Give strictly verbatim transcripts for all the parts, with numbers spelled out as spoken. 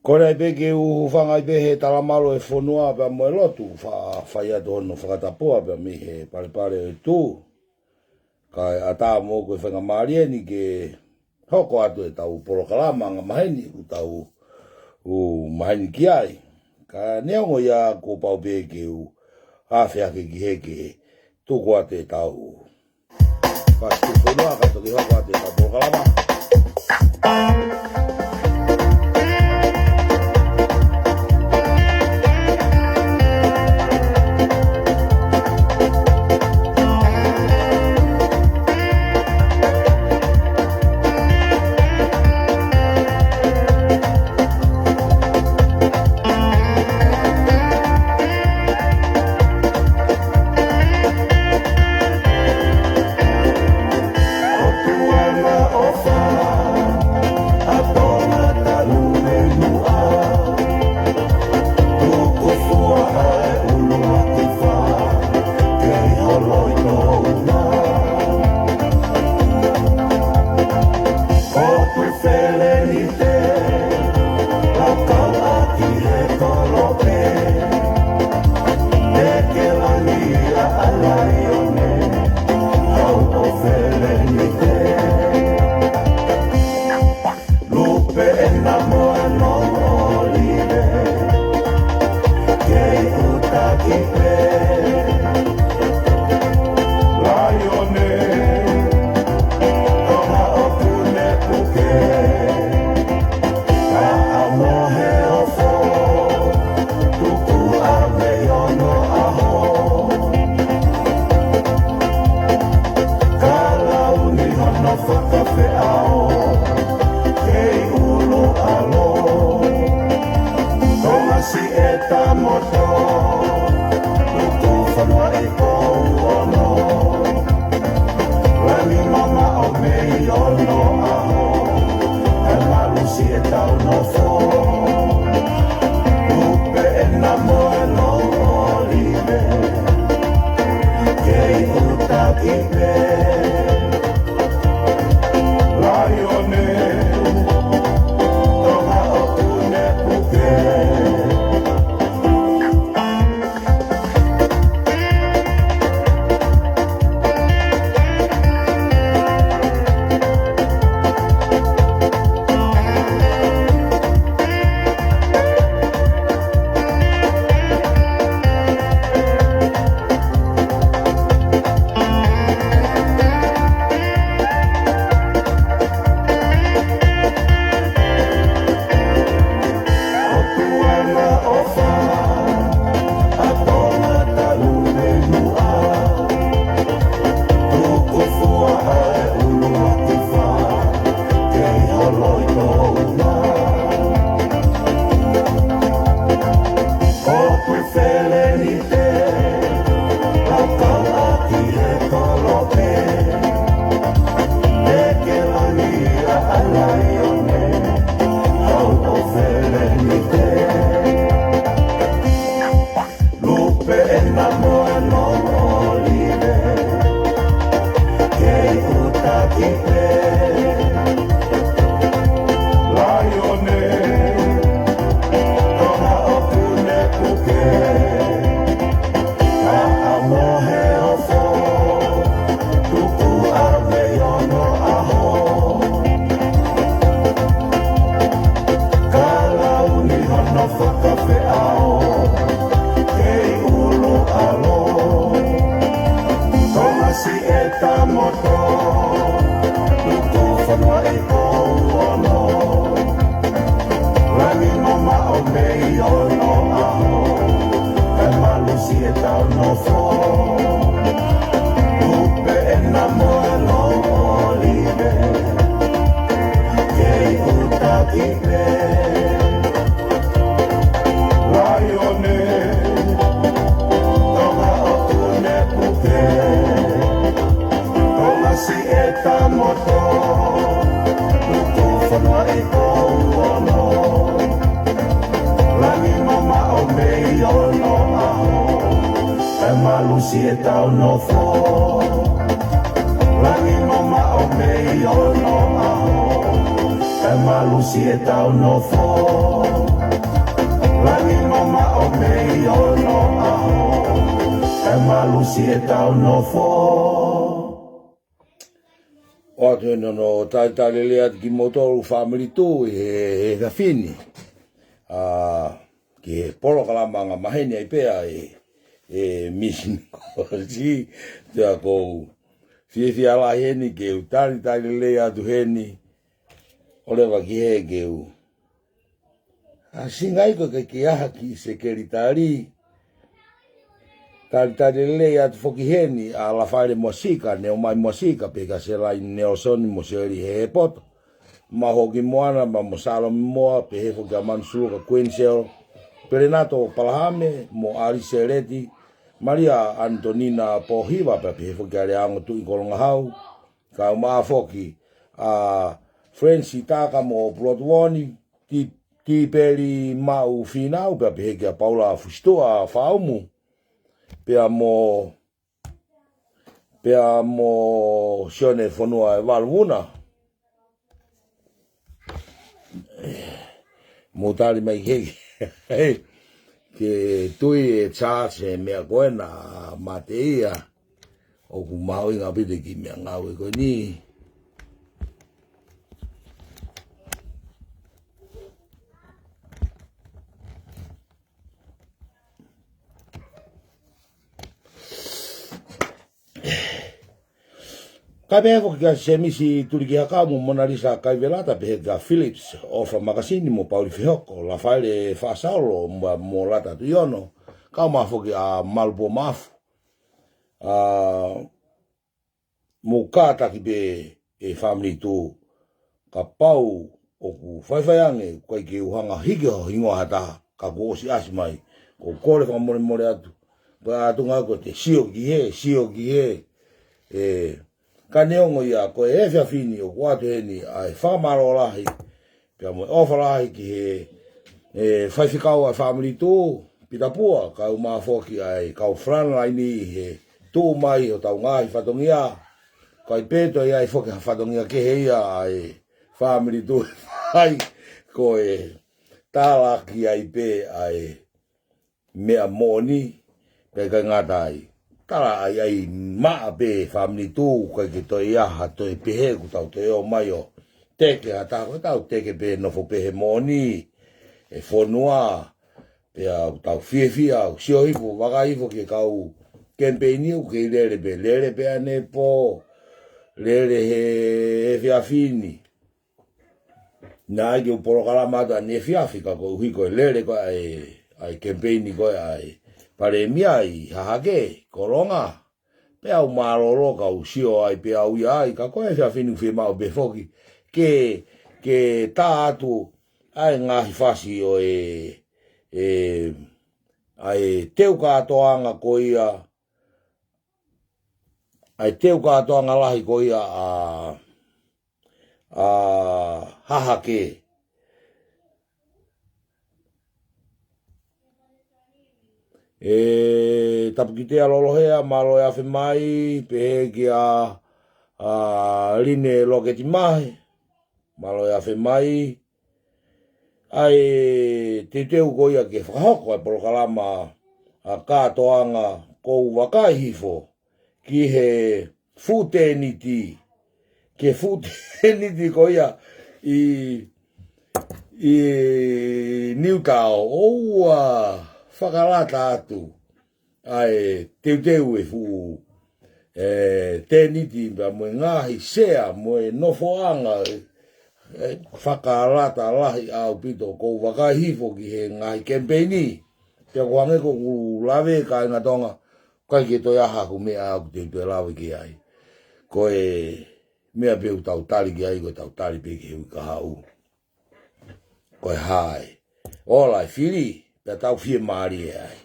Kole ai pē ke u hūfanga ai pē he talamalu ʻo e fonua pea mo e lotu, fa-, fai atu hono fakatapu pea mei he palepale ʻo e tū. Kae ʻatā moʻoku e faingamālie ni ke hoko atu ʻetau polokalama angamaheni ʻoku tau ʻū maheni ki ai. Ka neongo ia kuo pau pē ke u afe hake ki he ke tuku atu ʻetau fasi fonua kae toki hoko atu ʻetau polokalama. Fakafeʻao, kei ʻUluʻalo, Tongasiʻi e Tamoto, Tukufonua ʻi Kouono, Langi mamaʻo mei onoʻaho, kae malusi ʻetau nofo. Lupe ʻena mo e Lou ʻŌlive, kei ʻUtaki pē. Laione, Tonga ʻo Punepuke. Felenite, lau kau ʻaki he kolope, ʻEkelani ʻa Laione, kau ʻo Felenite. Lupe ʻena mo e Lou ʻŌlive, kei ʻUtaki pē. Laione, Tonga ʻo Punepuke, kaʻa mo he ofo, tuku ʻave ʻi onoʻaho. Kalauni hono fakafeʻao, kei ʻUluʻalo, Tongasiʻi e Tamoto, Tukufonua ʻi Kouono, Langi mamaʻo mei onoʻaho, kae malusi ʻetau nofo. Lupe ʻena mo e Lou ʻŌlive, kei ʻUtaki pē. Laione, Tonga ʻo Punepuke, Tongasiʻi e Tamoto, Tukufonua ʻi Kouono, Langi mamaʻo mei onoʻaho, kae malusi ʻetau nofo. Langi mamaʻo mei onoʻaho, kae malusi ʻetau nofo. Langi mamaʻo mei onoʻaho, kae malusi ʻetau nofo. ʻOatu ʻeni hono talitali lelei atu kimoutolu fāmili Tuʻi he, he efiafi ni. ʻA, ki he polokalama anga maheni ai pē ʻa e, e Misi Nikosi, pea ʻoku ou fiefia lahi heni ke u talitali lelei atu heni, ʻo leva ki he ke u. ʻA, singai ko e ke aha ki he sekelitali, talitali lelei atu foki heni ʻa Lafaele Mosika, Neomai Mosika, pea kia Selaini Nelson mo Seli Hehepoto. Mahoki Moana, pea mo Salomi Moa, pehē foki kia Manu Suluka Queensel, Pelenato Palahame, mo ʻAlisi Seleti, Malia Antonina Pohiva, pea pehē foki kia Leango Tuʻi Kolongahau, kae ʻumaʻā foki ʻa Frensi Taka mo Pulotu Voni, Ti-, Tipeli Maʻu Finau, pea pehē kia Paula Fusituʻa Faumu, pea mo pea mo Sione Fonua e Valuvuna. Mou tali mai ke, ke tui e charge e meʻa ko ena, mate ia, ʻoku mahuʻinga ʻaupito ki he meʻangāue ko eni. Kae pehē foki kia Semisi Tulikihakau mo Monalisa Kaivelata, pehē kia Phillips ʻOfa Makasini mo Pauli Fehoko, Lafaele Faʻasaolo mo, mo Lata Tuʻiono, kae ʻumaʻā foki ʻa Malu Puamafu. ʻA, mou kātaki pē e Family Tuʻu. Kapau ʻoku faifai ange, ʻoku ʻikai ke u hanga hiki ho hingoa ha taha, ka kuo ʻosi ʻasi mai, ʻoku ou kole fakamolemole atu. Pea ʻatunga ko te sio ki he, sio ki he, ē, ka neongo ia, ko e efiafi ni ʻoku ʻoatu heni ʻa e fakamālō lahi, pea mo e ʻofa lahi ki he, ē, faifekau ʻa e Family Tuʻu, Pita Pua, kae ʻumaʻā foki ʻa e kau frontline ʻi he tuʻu mai hotau ngaahi fatongia. ʻIkai pē toe ʻi ai foki ha fatongia kehe ia ʻa e Family Tuʻu ʻe fai, ko e tala ki ai pē ʻa e meʻa moʻoni, pea ʻikai ngata ai. Tala ai ai maʻa pē Family Tuʻu, ʻikai ke toe ʻi ai ha toe pehē ʻoku tau toe ō mai ʻo teke ha taha, ko ʻetau teke pē nofo pehē moʻoni, ʻe fonua, pea ʻoku tau fiefia, ʻoku sio hifo, vakai hifo ki he kau kemipeini ʻoku kei lele pē, lele pē ʻanepō, lele he efiafi ni. Naʻe ʻi ai ke u polokalama atu ʻaneefiafi ka koeʻuhi ko e lele ko ē ʻa e, ʻa e kemipeini ko ē ʻa e Palēmia ʻi Hahake, Kolonga. Pea u mālōlō ka u sio ai pē au ia ai, ka ko e efiafi ni ʻoku fiemaʻu pē foki ke, ke tā atu ʻa e ngaahi fasi ʻo e, e, ʻa e teu kātoanga ko ia, ʻa e teu kātoanga lahi ko ia ʻa, ʻa Hahake. ʻE Tapukitea Lolohea, mālō e afe mai, pehē kia, ʻa Line Loketi Mahe, mālō e afe mai. ʻA e teuteu ko ia ke fakahoko ʻa e polokalama ʻa kātoanga, ʻoku ou vakai hifo ki he fuʻu tēniti, ki he fuʻu tēniti ko ia ʻi, ʻi Niutao, ʻoua fakalata atu ʻa e teuteu e fuʻu, ē, tēniti pea mo e ngaahi sea mo e nofoʻanga, ē, fakalata lahi ʻaupito. ʻOku ou vakai hifo ki he ngaahi kemipeini. Pea ʻoku hangē ʻoku ou lave kāinga Tonga, ʻikai ke toe ʻi ai haku meʻa ʻoku te toe lave ki ai. Ko e meʻa pē ʻoku tau tali ki ai, ko ʻetau tali pē ki he uike kahaʻu. Ko e hā ē? Ola e fili, pea tau fiemālie ai.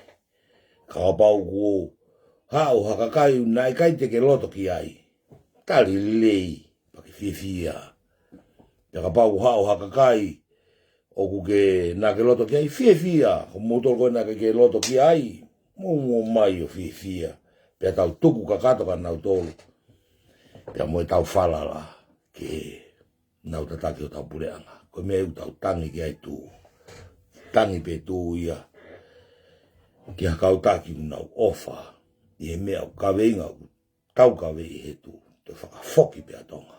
Kapau kuo haʻu ha kakai naʻe ʻikai te ke loto ki ai, tali lelei, pea ke fiefia. Pea kapau kuo haʻu ha kakai ʻoku ke naʻa ke loto ki ai, fiefia. Ko moutolu ko ē naʻe ʻikai ke loto ki ai, mou ō mai ʻo fiefia. Pea tau tuku kakato kia nautolu, pea mo ʻetau falala ke nau tataki hotau puleʻanga. Ko e meʻa ʻoku tau tangi ki ai, tuʻu. Tangi pē tuʻu ia ki ha kau taki ʻoku nau ʻofa ʻi he meʻa ʻoku kaveinga, ʻoku tau kavei he tuʻu, toe fakafoki pē ʻa Tonga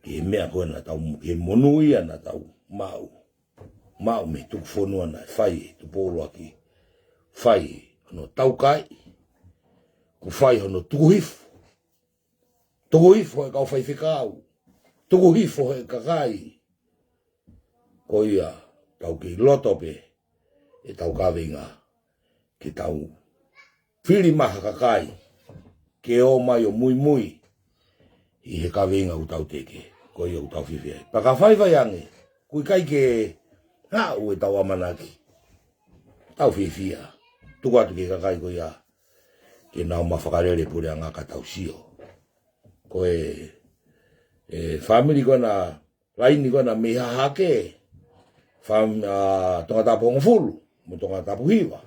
ki he meʻa ko ē naʻa tau, ki he monū ia naʻa tau maʻu, maʻu mei he tuku fonua naʻe fai ʻe Tupou ʻUluaki. Fai hono taukaeʻi, kuo fai hono tuku hifo. Tuku hifo ʻe he kau faifekau, tuku hifo ʻe he kakai. Ko ia, tau kei loto pē ʻetau kaveinga, ke tau fili mai ha kakai ke ō mai ʻo muimui ʻi he kaveinga ʻoku tau teke. Ko ia ʻoku tau fiefia ai. Pea ka faifai ange, ʻoku ʻikai ke haʻu ʻetau ʻamanaki, tau fiefia. Tuku atu ki he kakai ko ia ke nau ma fakalele puleʻanga ka tau sio. Ko e, e fāmili ko ena, laini ko ena mei Hahake, fam-, ʻa Tongatapu hongofulu mo Tongatapu hiva.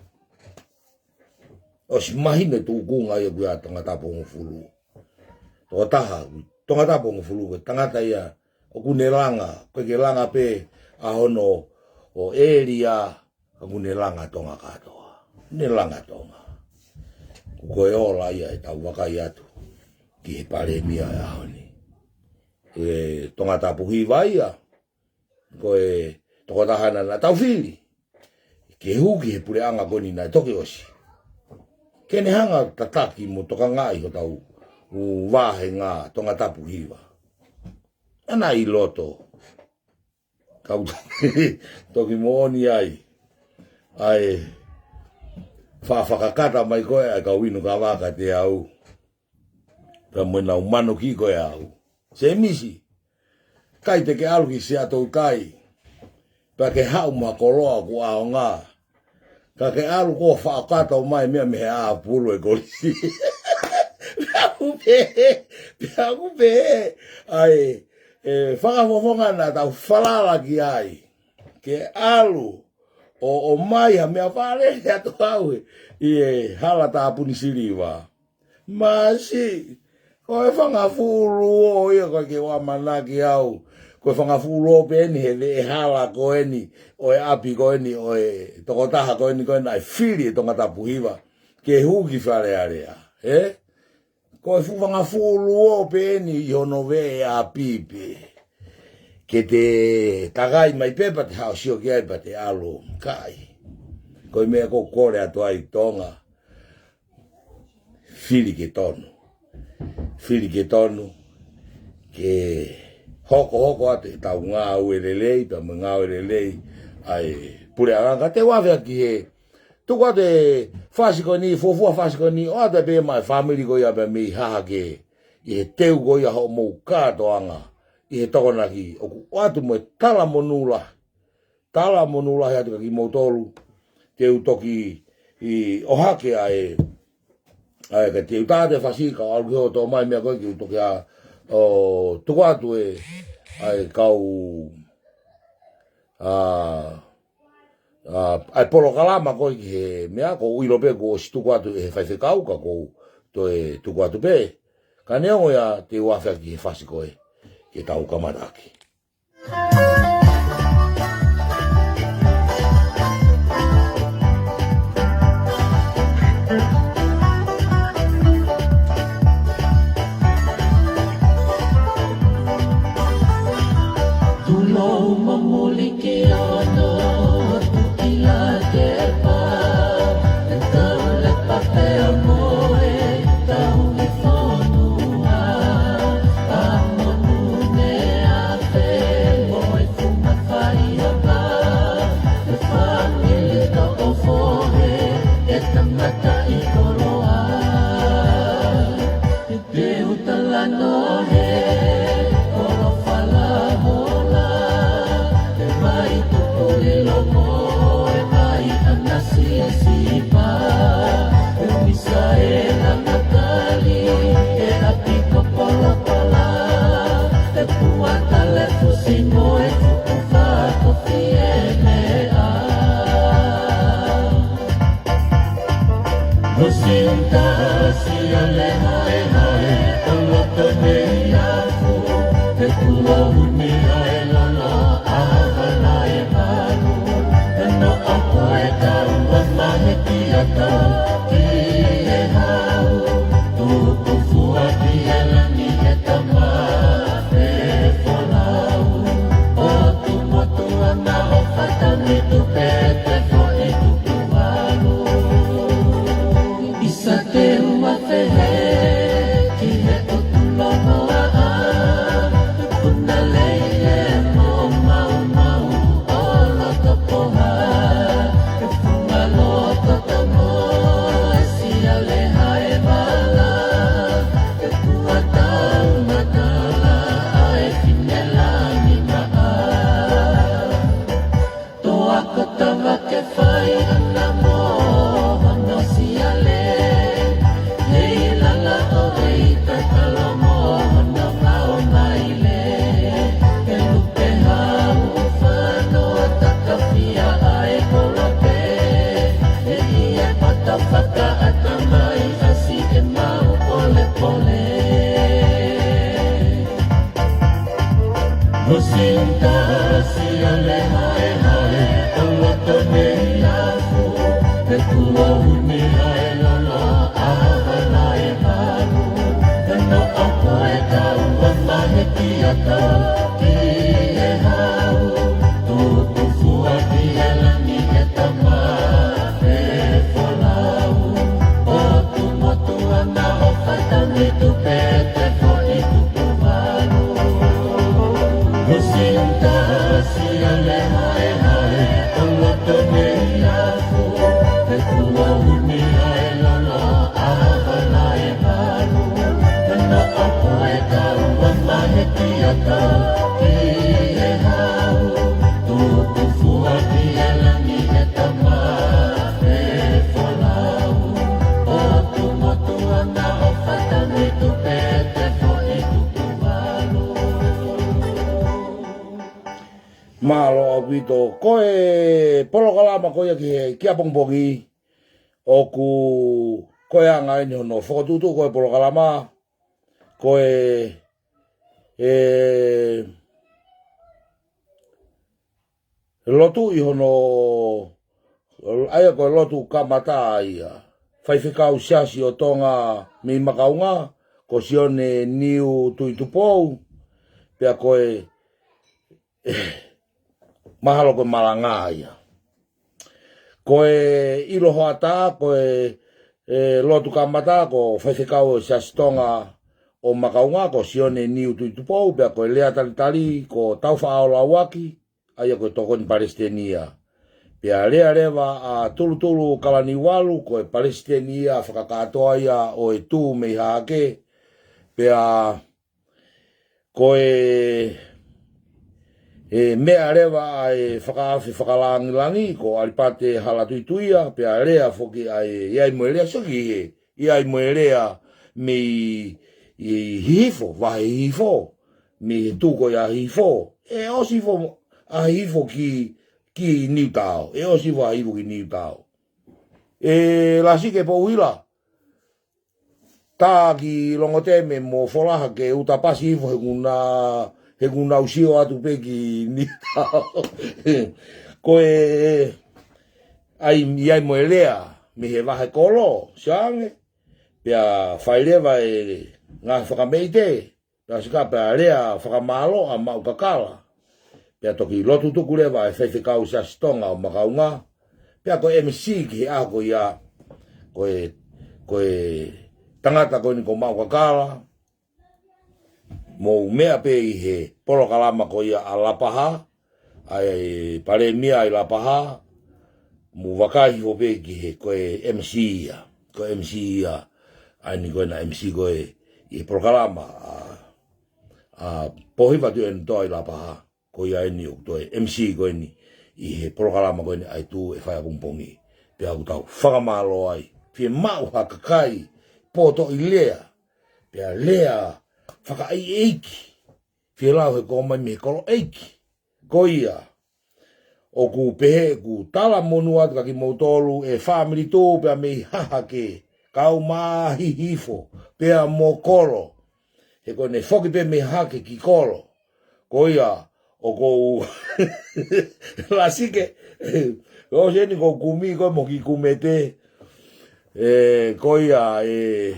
ʻOsi mahino e tūkunga ia ʻoku ʻi ai ʻa Tongatapu hongofulu. Tokotaha, Tongatapu hongofulu, ko e tangata ia ʻoku ne langa, ʻoku ʻikai ke langa pē ʻa hono ʻēlia, ka ʻoku ne langa Tonga kātoa. Ne langa Tonga. Ko e ola ia ʻetau vakai atu ki he Palēmia ʻo e ʻaho ni. ʻE Tongatapu hiva ia, ko e tokotaha naʻa tau fili ke hū ki he puleʻanga ko eni naʻe toki ʻosi, ke ne hanga tataki mo tokangaʻi hotau ʻū vāhenga Tongatapu hiva. Naʻa na ʻi loto, kau toki moʻoni ai ʻa e faʻa fakakata mai ko ē ʻa e kau inu kava kiate au, pea mo ʻenau mano ki ko ē au. Sēmisi, ʻikai te ke ʻalu ki Siaʻatoutai, pea ke haʻu mo ha koloa ʻoku ʻaonga. Ka ke ʻalu koe ʻo faʻo kato mai meʻa mei he ʻapulu ʻe kolisi. Pea ʻoku pehē, pea ʻoku pehē ʻa e, e fakafofonga naʻa tau falala ki ai. Ke ʻalu ʻo, ʻomai ha meʻa, fālele atu au ʻi he hala tāpuni siliva. Masiʻi, ko e fanga fuluo ia ko ē ke u ʻamanaki au. Ko e fanga fuluo pē eni he veʻehala ko eni ʻo e ʻapi ko eni ʻo e tokotaha ko eni ko ē naʻe fili ʻe Tongatapu Hiva ke hū ki Fale Alea, ē? Ko e fuʻu fanga fuluo pē eni ʻi hono veʻe ʻapi pē. Ke te takai mai pē pea te haʻu ʻo sio ki ai pea te ʻalu, ʻikai. Ko e meʻa ʻoku ou kole atu ai Tonga, fili ke tonu. Fili ke tonu, ke hokohoko atu ʻetau ngāue lelei, pea mo e ngāue lelei ʻa e puleʻanga. Ka te u afe ʻaki he, tuku atu e fasi ko eni, fuofua fasi ko eni, ʻoatu pē maʻa e fāmili ko ia pea mei Hahake, ʻi he teu ko ia hoʻomou kātoanga ʻi he Tokonaki, ʻoku ʻoatu mo e talamonū lahi. Talamonū lahi atu kia kimoutolu. Te u toki ʻohake ʻa e, ʻa e, ka te u tā atu e fasi ka ʻalu ki hoʻo toʻo mai meʻa ko ē ke u toki ʻā ʻo tuku atu e, ʻa e kau, ʻa, ʻa, ʻa e polokalama ko ē ki he meʻa, ʻoku ou ʻilo pē kuo ʻosi tuku atu ʻe he faifekau ka ʻoku ou toe tuku atu pē. Ka neongo ia te u afe ʻaki he fasi ko ē ke tau kamata ʻaki. Tulou mo Mulikiʻono, Tuʻilakepa, e tau lepa pea mo e tau ʻi fonua, ʻa Monū ne afe mo e funga fai hapa, e fāmili toʻo fohe, e tangataʻi koloa. Te u talanoa he kolo Falahola, e mai tuku ʻi loto, e mai ʻana sisipa, e misa e langa kali, e ʻapi ko Polopola, e pua tale fusi mo e fuku fako fiemea. Lusinda Siale Haehae, ʻo loto mei Afu, e tuʻo uni ʻa e lolo ʻa Havana e Malu, e noʻo ko e kau ʻa Mahe ki ʻAtau ki he Hau, tuku fua ki he langi e tama e folau, ʻo tumotu ana ʻo fata ni tupe te foʻi tuku valu. ʻIsa te u afe he ki he ʻutu lonoaʻa, puna lei e mo maumau ʻo loto poha, e funga loto tomo e Siale Haevala, e pua tau matala ʻa e fine langi maʻa. Toa ko Tavake fai ʻana mo hono siale, hei lala ʻo hei tatala mo hono fao maile. Ke lupe hau fano takafia ʻa e kolope, e ʻi e pata fakaʻata mai ʻasi e mau polepole. Lusinda Siale Haehae, ʻo loto mei Afu, e tuʻo uni ʻa e lolo ʻa Havana e Malu, e noʻo ko e kau ʻa Mahe ki ʻAtau ki he Hau, tuku fua ki he langi e tama e folau, ʻo tumotu ana ʻo fata ni tupe te foʻi tuku valu. Lusinda Siale Haehae, ʻo loto mei Afu, e tuʻo uni ʻa e lolo ʻa Havana e Malu, e noʻo ko e kau Mālō ʻaupito. Ko e polokalama ko ia ki he, ki ʻapongipongi, ʻoku ko e anga eni hono fokotuʻutuʻu ko e polokalama, ko e, e, lotu ʻi hono, ʻa ia ko e lotu kamata ia. Faifekau Siasi ʻo Tonga mei Makaunga, ko Sione Niu Tuʻitupou, pea ko e, mahalo ko e malanga ia. Ko e ʻilo hoʻatā, ko e, e, lotu kamata, ko Faifekau ʻo e Siasi Tonga ʻo Makaunga, ko Sione Niu Tuʻitupou, pea ko e lea talitali, ko Taufaʻāhau Lauaki, ʻa ia ko e tokoni palesiteni ia. Pea lea leva ʻa Tulutulu Kalaniuvalu, ko e palesiteni ia fakakātoa ia ʻo e Tū mei Hahake. Pea ko e, e meʻa leva ʻa e fakaafe fakalāngilangi, ko ʻAlipate Halatuituia, pea lea foki ʻa e, ʻi ai mo e lea saki he, ʻi ai mo e lea mei, ʻi Hihifo, vahe Hihifo, mei he Tū ko ia Hihifo. ʻE ʻosi hifo ʻa Hihifo ki, ki Niutao, ʻe ʻosi hifo ʻa Hihifo ki Niutao. ʻE Lasike Pouhila, tā ki Longoteme mo Folaha ke uta pasi hifo he ʻoku na, he ʻoku nau sio atu pē ki Niutao. Ko e, ʻai, ʻi ai mo e lea mei he vahe Kolo, Siaoge, pea fai leva e ngaahi fakameʻite, pea sika pea lea fakamālō ʻa Maʻu Kakala. Pea toki lotu tuku leva e Faifekau Siasi Tonga ʻo Makaunga. Pea ko e M C ki he ʻaho ko ia, ko e, ko e tangata ko eni ko Maʻu Kakala. Mou meʻa pē ʻi he polokalama ko ia ʻa Lapaha, ʻa e Palēmia ʻi Lapaha, mou vakai hifo pē ki he ko e M C ia, ko e M C ia, ʻa eni ko ena M C ko e ʻi he polokalama ʻa, ʻa Pohiva Tuʻiʻonetoa ʻi Lapaha, ko ia eni ʻoku toe M C ko eni ʻi he polokalama ko eni ʻa e Tū ʻe fai ʻapongipongi. Pea ʻoku tau fakamālō ai, fiemaʻu ha kakai potoʻi lea, pea lea fakaʻeiʻeiki, fie lau he ko ʻomai mei he kolo ʻeiki. Ko ia, ʻoku pehē ʻeku talamonū atu kia kimoutolu ʻe fāmili Tū pea mei Hahake, kau mai Hihifo, pea mo Kolo. He ko ʻene foki pē mei Hahake ki Kolo. Ko ia, ʻoku ou Lasike, ʻosi eni ko e kumi ko e mo ki kumete. ʻE, ko ia, ʻe,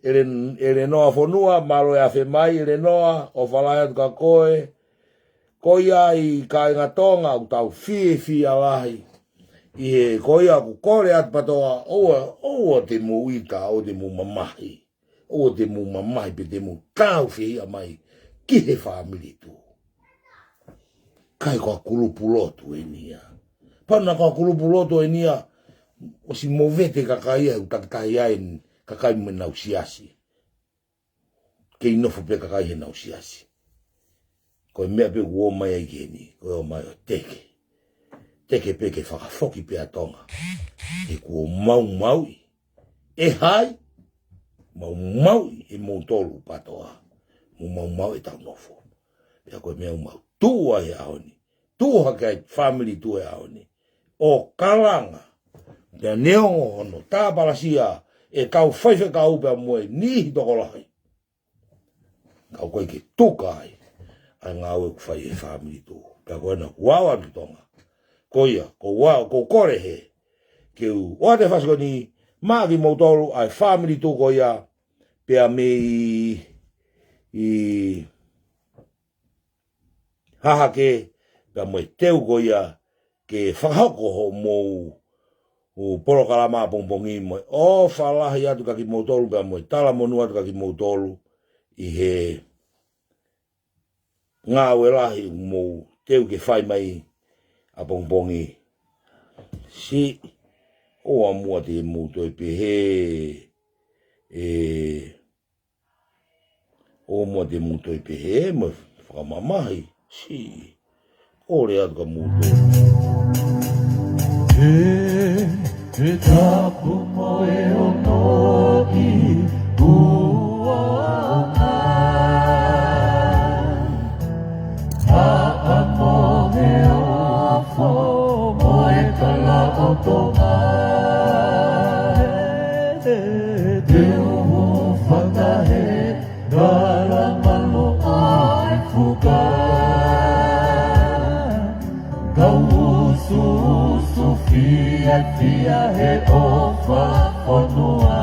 ʻElen-, ʻElenoa Fonua, mālō e afe mai, ʻElenoa, ʻofa lahi atu kia koe. Ko ia ʻi kāinga Tonga, ʻoku tau fiefia lahi. ʻI he, ko ia ʻoku kole atu PTOA, ʻoua, ʻoua te mou ʻita, ʻoua te mou mamahi. ʻOua te mou mamahi pe te mou tāufehiʻa mai ki he fāmili Tū. ʻIkai ko ha kulupu lotu eni ia. Pau naʻa ko ha kulupu lotu eni ia, ʻosi movete kakai ia, ʻoku takitaha ai kakai mo ʻenau siasi. Kei nofo pē kakai heʻenau siasi. Ko e meʻa pē ʻoku ō mai ai ki heni, ko e ō mai ʻo teke. Teke pē ke fakafoki pē ʻa Tonga. He kuo maumauʻi. ʻE hai? Maumauʻi ʻe moutolu PTOA. Mou maumauʻi ʻetau nofo. Pea ko e meʻa ʻoku mau tuʻu ai he ʻaho ni. Tuʻu hake ai fāmili Tū he ʻaho ni. ʻO kalanga. Pea neongo hono tāpalasia ʻe kau faifekau pea mo e niʻihi tokolahi. Ka ʻoku ʻikai ke tuka ai ʻa e ngāue ʻoku fai ʻe he fāmili Tū. Pea ko ena kuo ʻalu atu ki Tonga. Ko ia, ʻoku ou, ʻoku ou kole he, ke u ʻoatu e fasi ko eni maʻa kimoutolu ʻa e fāmili Tū ko ia, pea mei ʻi Hahake, pea mo e teu ko ia ke fakahoko hoʻomou ʻū polokalama ʻapongipongi mo e ʻofa lahi atu kia kimoutolu, pea mo e talamonū atu kia kimoutolu, ʻi he ngāue lahi ʻoku mou teu ke fai mai ʻapongipongi. Siʻi, ʻoua muʻa te mou toe pehē, ʻe, ʻOua muʻa te mou toe pehē mo fakamamahi. Siʻi. Kole atu ka mou toe. He, he tapu mo e ono ʻi Puaʻa. Haʻamo he ofo mo e kala ʻo Tonga. Te u hūfanga he kala malu ʻo e fuka. Kau usuusu fiefia he ʻofa fonua.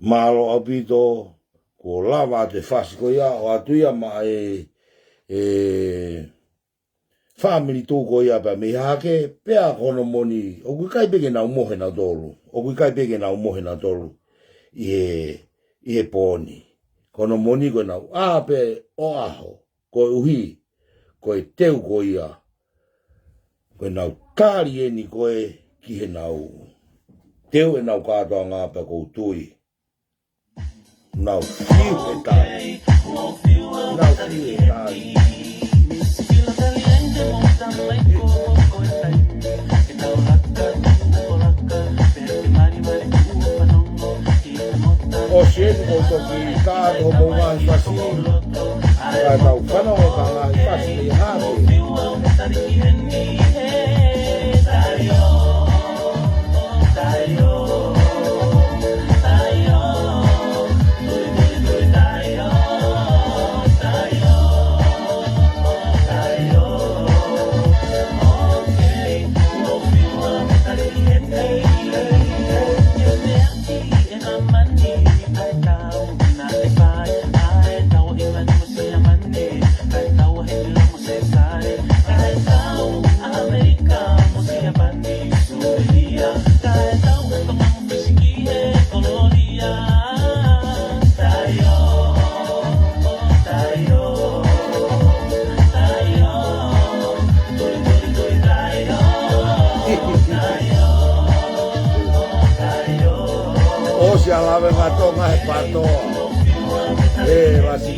Mālō ʻaupito, kuo lava ʻa e fasi ko ia ʻo ʻatu ia maʻa e, e fāmili tuʻu ko ia pea mei hake, pea ko hono moʻoni, ʻoku ʻikai pē ke nau mohe nautolu, ʻoku ʻikai pē ke nau mohe nautolu ʻi he, ʻi he pō ni. Ko hono moʻoni ko ʻenau ʻā pē ʻo ʻaho, koeʻuhi ko e teu ko ia, ko ʻenau tali eni ko ē ki heʻenau teu ʻenau kātoanga pea ʻoku ou tui. Nau fiu e tali. Nau fiu e tali. ʻOsi eni ʻoku toki kātoa homou ngaahi fasi. Kae tau fanongo ki he ngaahi fasi ʻe hake. ʻOsi ʻa e lave ngaahi Tonga he pato. ʻE, lasi.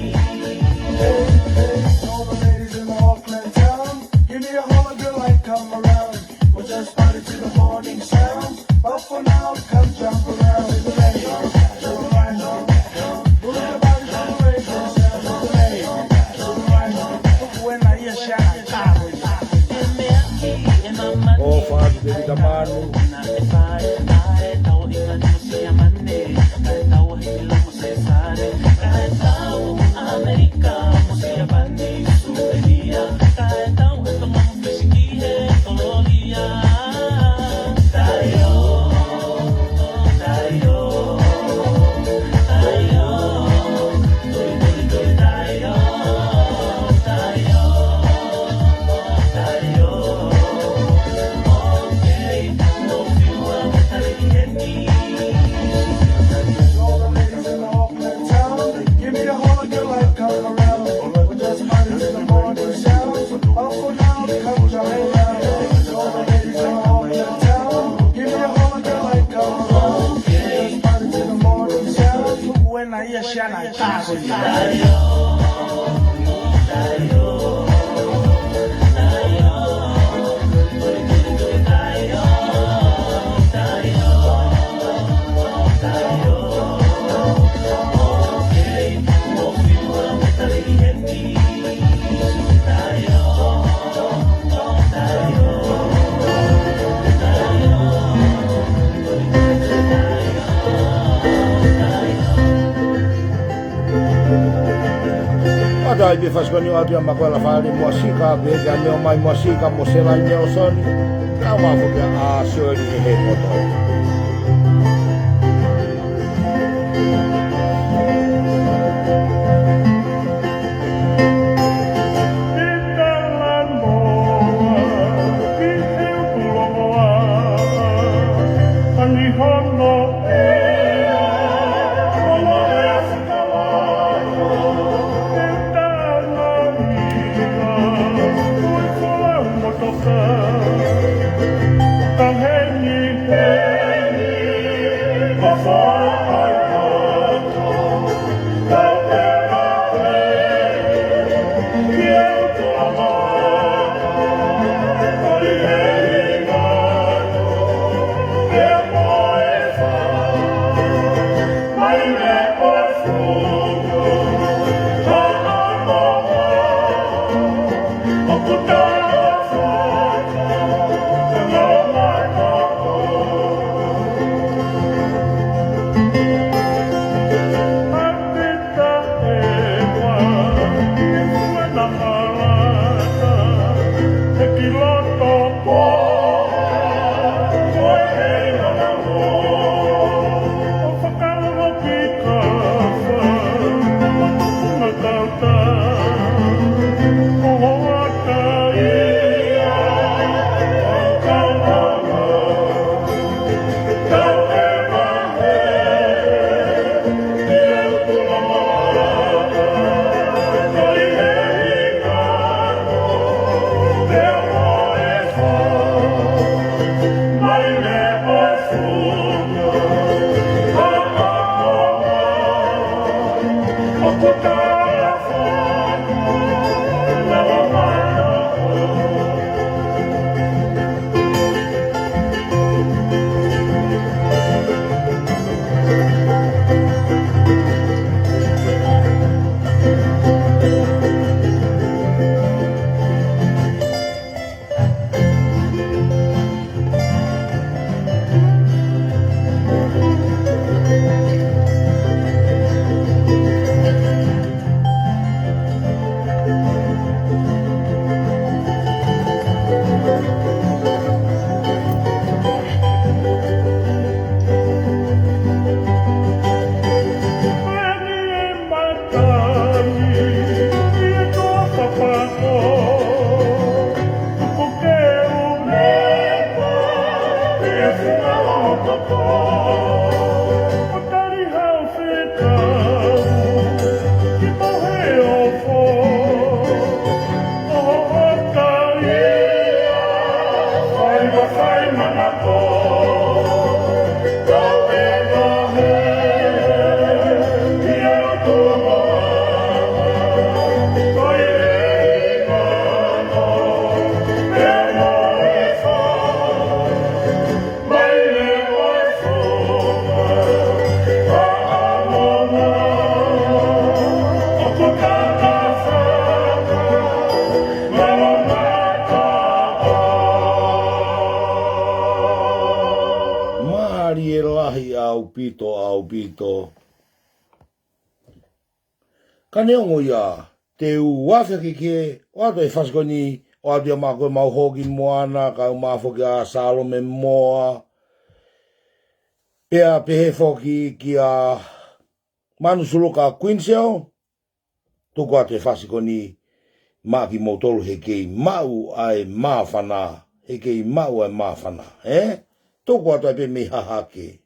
All the ladies in the Auckland town, give me a holler, girl, like come around. We just party to the morning sound. But for now, come jump around. Jump around. Move your body to the way, girl. Jump around. Jump around. When I hear shot, I will. ʻO fatu te vita manu. When I hear Shana, ʻA ia ʻoku fasi ko eni ʻo atu ia Makuela Fale Muʻasika, pea ke ʻomai Muʻasika mo Selaine ʻOsoni, kae ʻumaʻā foki ʻa Soli he he moto. ʻaupito, ʻaupito. Ka neongo ia, te u afe hake ki he, ʻoatu e fasi ko eni, ʻoatu ia maʻa koe, mau hoko ki Moana, kae ʻumaʻā foki ʻa Salome Moa, pea pehē foki kia Manu Suluka Queensville, tuku atu e fasi ko eni maʻa kimoutolu he kei maʻu ʻa e māfana, he kei maʻu ʻa e māfana, ē? Tuku atu ai pē mei Hahake.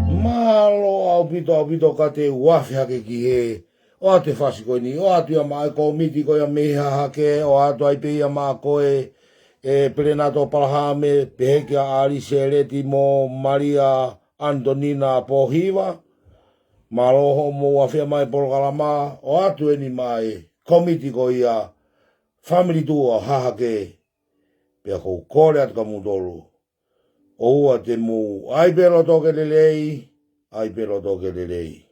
Mālō ʻaupito, ʻaupito, ka te u afe hake ki he, ʻoatu e fasi ko eni, ʻoatu ia maʻa e kōmiti ko ia mei Hahake, ʻoatu ai pē ia maʻa koe, ē, Pelenato Palahame, pehē kia ʻAlisi Leti mo Malia Antonina Pōhiva. Mālō hoʻomou afe mai e polokalama, ʻoatu eni maʻa e kōmiti ko ia, Family Tour Hahake, pea ʻoku ou kole atu kia moutolu. ʻOua te mou ʻai pē loto ke lelei, ʻai pē loto ke lelei.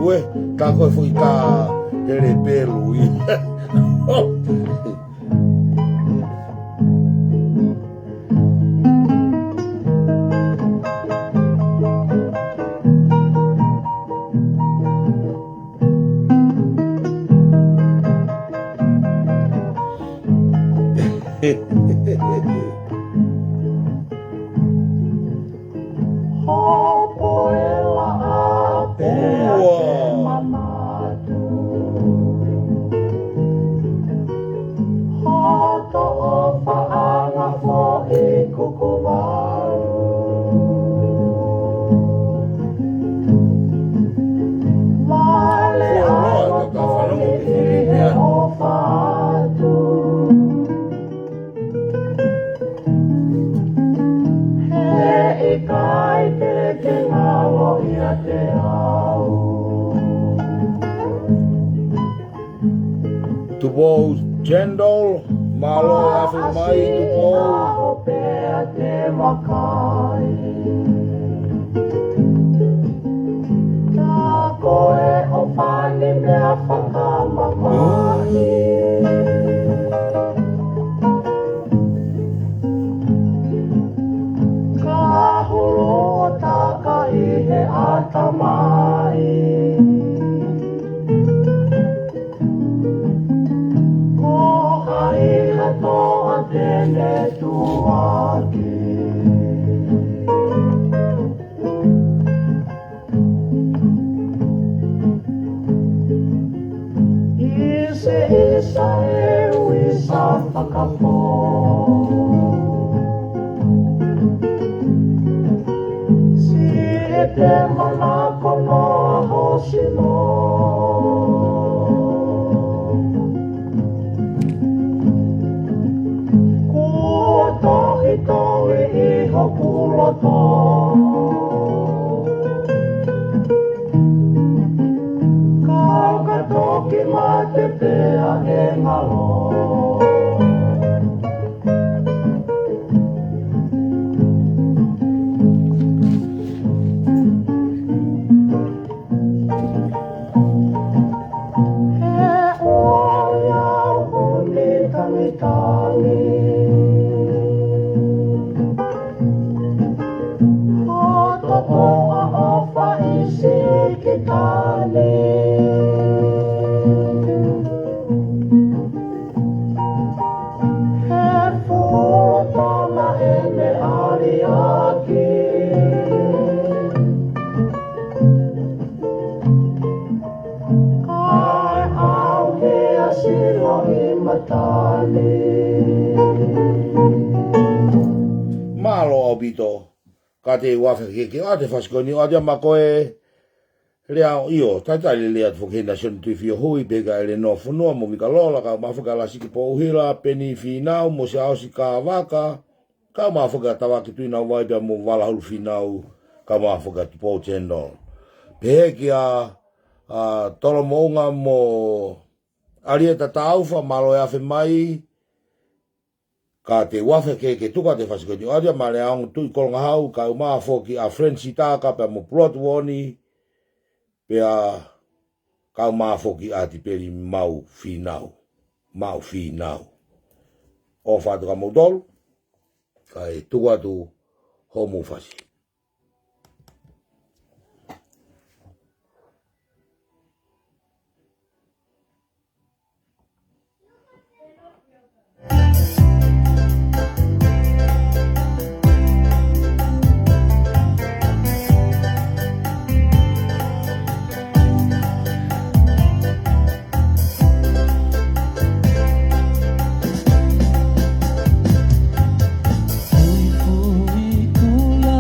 Ue, tā ko e foʻi tā hele pelu ia. Hopoela a pea te manatu. Hoto ʻo faʻanga foʻi kuku valu. Vale a loto ni ʻi he ʻofa atu. He ʻikai te ke ngalo ʻiate au. Tupou Chandler, mālō e afe mai, Tupou. Pea te makai. Ka ko e ʻofa ni meʻa fakamamahi. Netuaki. Ise isa e uisa fakapō. Siʻi te manako noa ho sino. Kuo tohi tohi ʻi hoku loto. Kau ka toki mate pea ʻe ngalo. He ʻoku ʻi ai au huni tangitangi. Hoto toʻa ʻofa ʻi Sikitani. He fuʻu tama ʻene ʻaliʻaki. Kae ʻauhea silo ʻi matani. Mālō ʻaupito. Ka te u afe ke ke ʻoatu e fasi ko eni, ʻoatu ia maʻa koe. Lea ʻio, talitali lelei atu foki he Nasione Tuʻifio Hui, pehē kia ʻElenoa Fonua mo Mika Lola, kae ʻumaʻā foki ʻa Lasiki Pouhila, Peni Finau mo Siaosi Kavaka, kae ʻumaʻā foki ʻa Tavaki Tuʻinauvai pea mo Valahulu Finau, kae ʻumaʻā foki ʻa Tupou General. Pehē kia, ʻa, Tolo Moʻunga mo ʻAlieta Taufa, mālō e afe mai, ka te u afe ke ke tuku atu e fasi ko eni, ʻoatu ia maʻa Leaongo Tuʻikolongahau, kae ʻumaʻā foki ʻa Frensi Taka pea mo Pulotu Voni, pea kae ʻumaʻā foki ʻa Tipeli Mau Finau, Mau Finau. ʻOfa atu kia moutolu, kae tuku atu homou fasi. Fuifui kula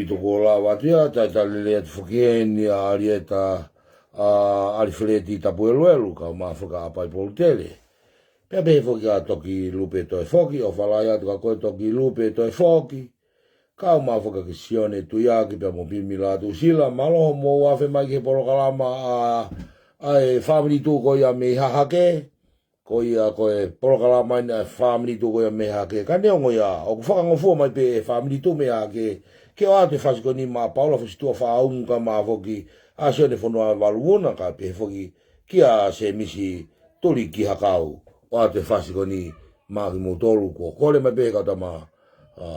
Pito kuo lava atu ia, talitali lelei atu foki heni ʻa ʻAlieta, ʻa ʻAlifeleti Tapueluelu, kae ʻumaʻā foki ʻa ʻApai Polutele. Pea pehē foki ʻa Toki Lupe Toe Foki, ʻofa lahi atu kia koe Toki Lupe Toe Foki. Kae ʻumaʻā foki kia Sione Tuiaki pea mo Pimi Lātūsila, mālō hoʻomou afe mai ki he polokalama ʻa, ʻa e Family Tuʻu ko ia mei Hahake. Ko ia ko e polokalama eni ʻa e Family Tuʻu ko ia mei Hahake. Ka neongo ia, ʻoku fakangofua mai pē ʻe he Family Tuʻu mei Hahake ke ʻoatu e fasi ko eni maʻa Paula Fusituʻa Faʻaumu kae ʻumaʻā foki ʻa Sione Fonuavalu Vuna, kae pehē foki kia Semisi Tuli Kihakau, ʻoatu e fasi ko eni maʻa kimoutolu. Kuo kole mai pē ʻe he kau tama, ʻa,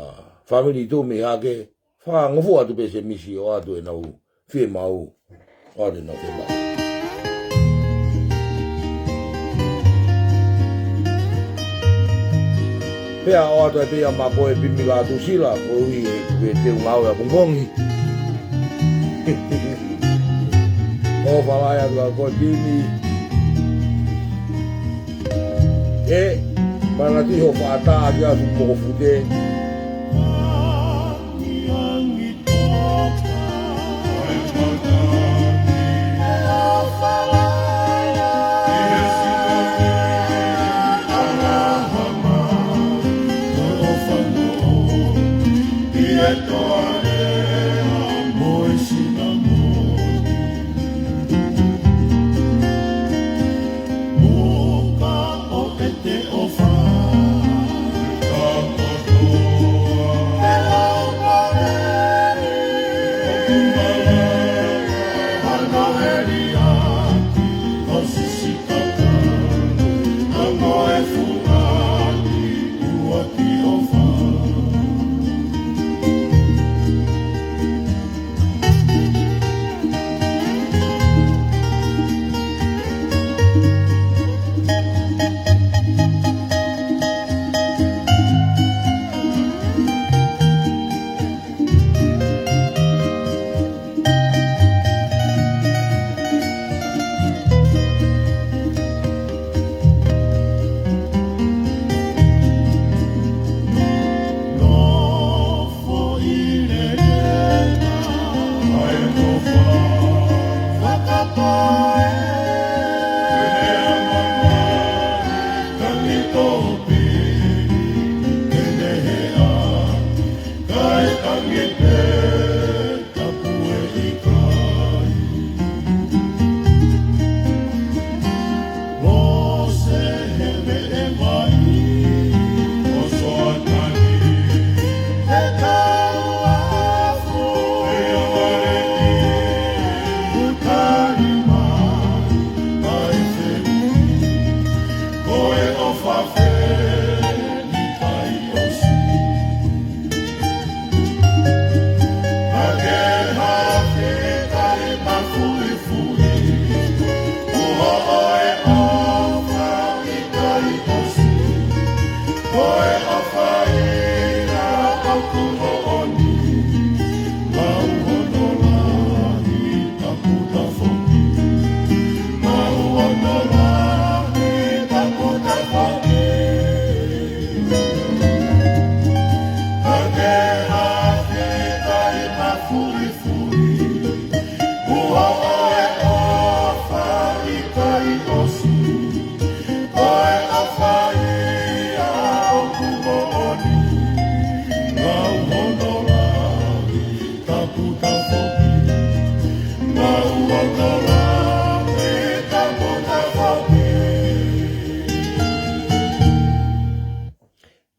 Family Tuʻu mei Hahake, fakangofua atu pē Semisi ʻoatu ʻenau fiemaʻu. ʻOatu ʻenau fiemaʻu. Pea ʻoatu ai pē ia maʻa koe Pimi Lātūsila, koeʻuhi he ʻoku ke teu ngāue ʻapongipongi. ʻOfa lahi atu kia koe Pimi. ʻE, manatuʻi hoʻo fakaʻatā ʻaki ʻa e fuʻu mokofute.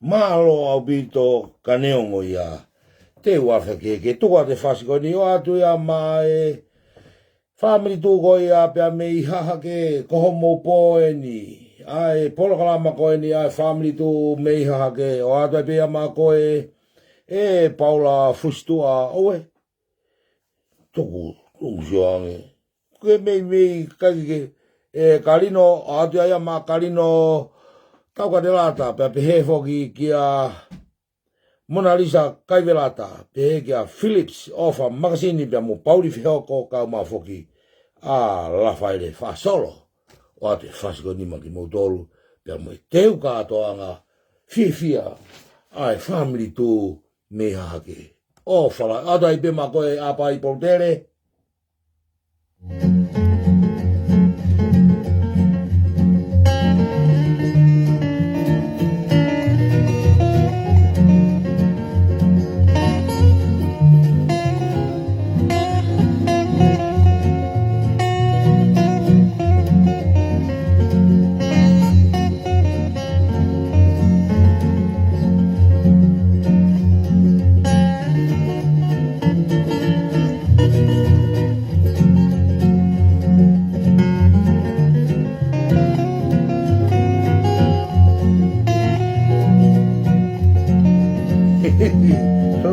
Mālō ʻaupito, ka neongo ia, te u afe ke, ke tuku atu e fasi ko eni ʻoatu ia maʻa e Family Tuʻu ko ia pea mei Hahake, ko hoʻomou pō eni. ʻA e polokalama ko eni ʻa e Family Tuʻu mei Hahake, ʻoatu ai pē ia maʻa koe ʻe Paula Fusituʻa ʻOue. Tuku, tuku sio ange. Ke meimei kai ke, ʻe Kalino, ʻoatu ia maʻa Kalino Taukatelata, pea pehē foki kia Monalisa Kaivelata, pehē kia Phillips ʻOfa Makasini pea mo Pauli Fehoko kae ʻumaʻā foki ʻa Lafaele Fasolo. ʻOatu e fasi ko eni maʻa kimoutolu, pea mo e teu kātoanga fiefia ʻa e Family Tuʻu mei Hahake. ʻOfa lahi. ʻAtā ai pē mo koe ʻApa ʻi Polutele.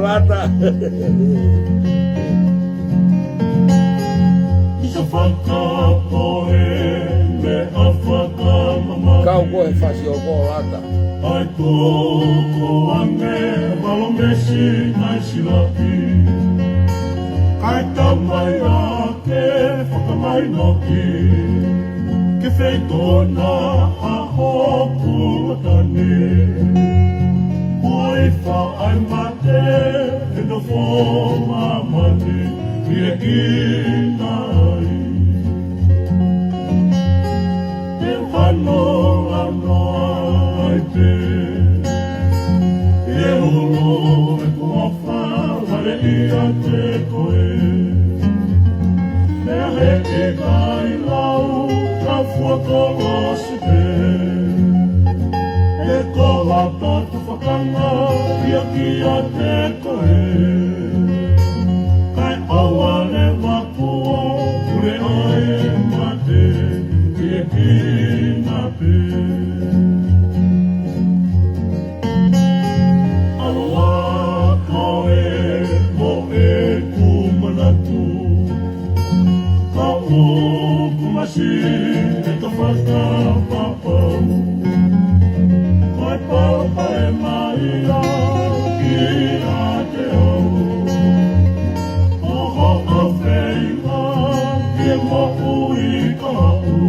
Lata. ʻIsa fakapoʻuli meʻa fakamamahi. Kau ko e fasi ʻo ko Lata. ʻAi tuku ange valo mesi nai silaʻi. Kae tamai ake fakamai noki. Ke feitona ʻa hoku ʻatani. Kuo ʻi faʻahi mate ʻe nofo māmani. Pie kina ai. Te u hano launoa ai pē. ʻI he ʻulu ʻeku ʻofa vale ʻiate koe. Pea he ʻikai lau ka fua kolosi pē. He ko Lata tufakanga ia kiate koe. Kae ʻoua leva kuo pule ʻa e mate, pie kina pē. ʻAloʻofa koe mo ʻeku manatu. Ka ʻoku masiʻi ʻeta fakapapau. Ko e palopalema ia kiate au. Ko hoʻo feinga ke moʻui kahaʻu.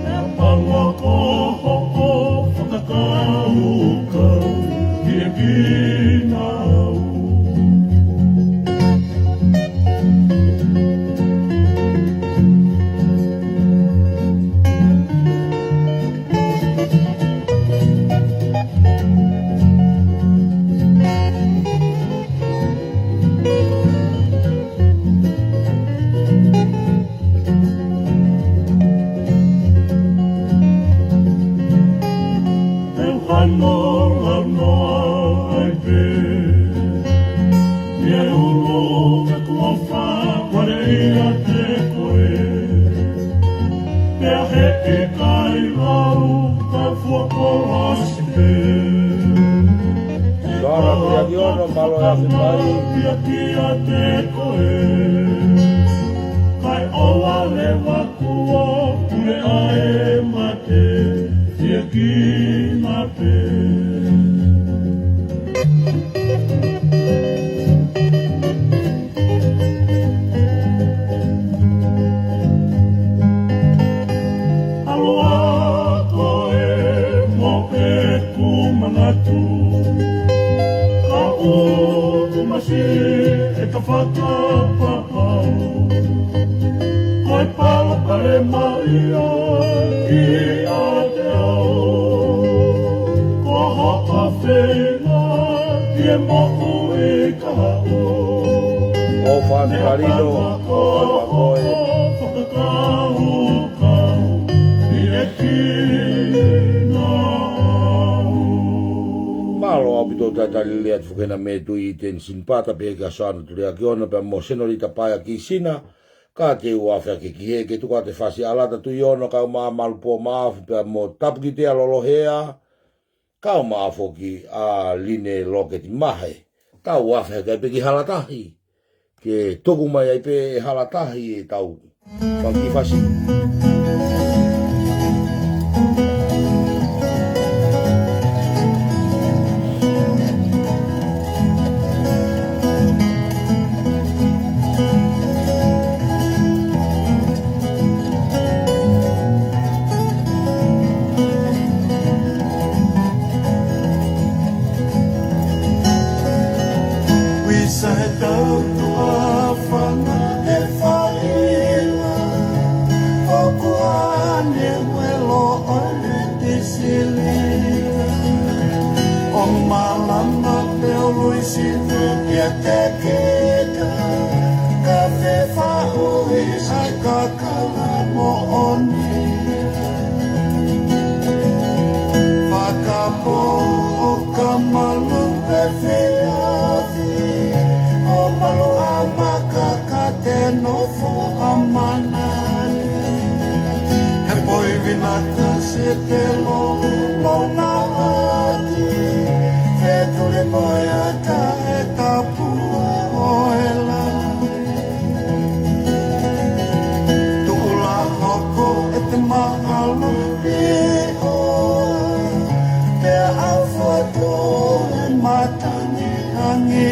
Pea pango ko hoʻo fakakaukau pie kina au. Te u hano launoa ai pē. ʻI he ʻulu ʻeku ʻofa vale ʻiate koe. Pea he ʻikai lau ka fua kolosi pē. Sara Kuliaki Ono, mālō e afe mai. Pea kiate koe. Kae ʻoua leva kuo pule ʻa e mate, pie kina pē. ʻAloʻofa koe mo ʻeku manatu. Ka ʻoku masiʻi ʻeta fakapapau. Ko e palopalema ia kiate au. Ko hoʻo feinga ke moʻui kahaʻu. ʻOfa Kalino, ʻofa mo koe. Fakakaukau pie kina au. Mālō ʻaupito talitali lelei atu foki hena mei he Tuʻi Itenisi Pata pea kia Sara Kuliaki Ono pea mo Senolita Paea Kisina. Ka te u afe ake ki hē ke tuku atu e fasi ʻa Lata Tuʻiono kaeʻumaʻā Malu Pōmaʻafu pea mo Tapukitea Lolohea. Kaeʻumaʻā foki ʻa Line Loketi Mahe. Tau afe ake ai pē ki Halatahi. Ke tuku mai ai pē ʻe Halatahi ʻetau fanga kiʻi fasi. ʻO malanga pē ʻo ʻuluʻi sivi kiate kita, kae fefaʻuhi ʻa e kakala moʻoni. Fakapō ʻo ka malu efiafi, ʻo malu ʻa maka ka te nofo ʻa mana. He poi vinaka se te lo lo na ati, fetuli mo e ata he tapu ʻo e la. Tuʻu la hoko ʻete mahalo ʻi ʻoa, pea ʻalu fotu e matangi angi.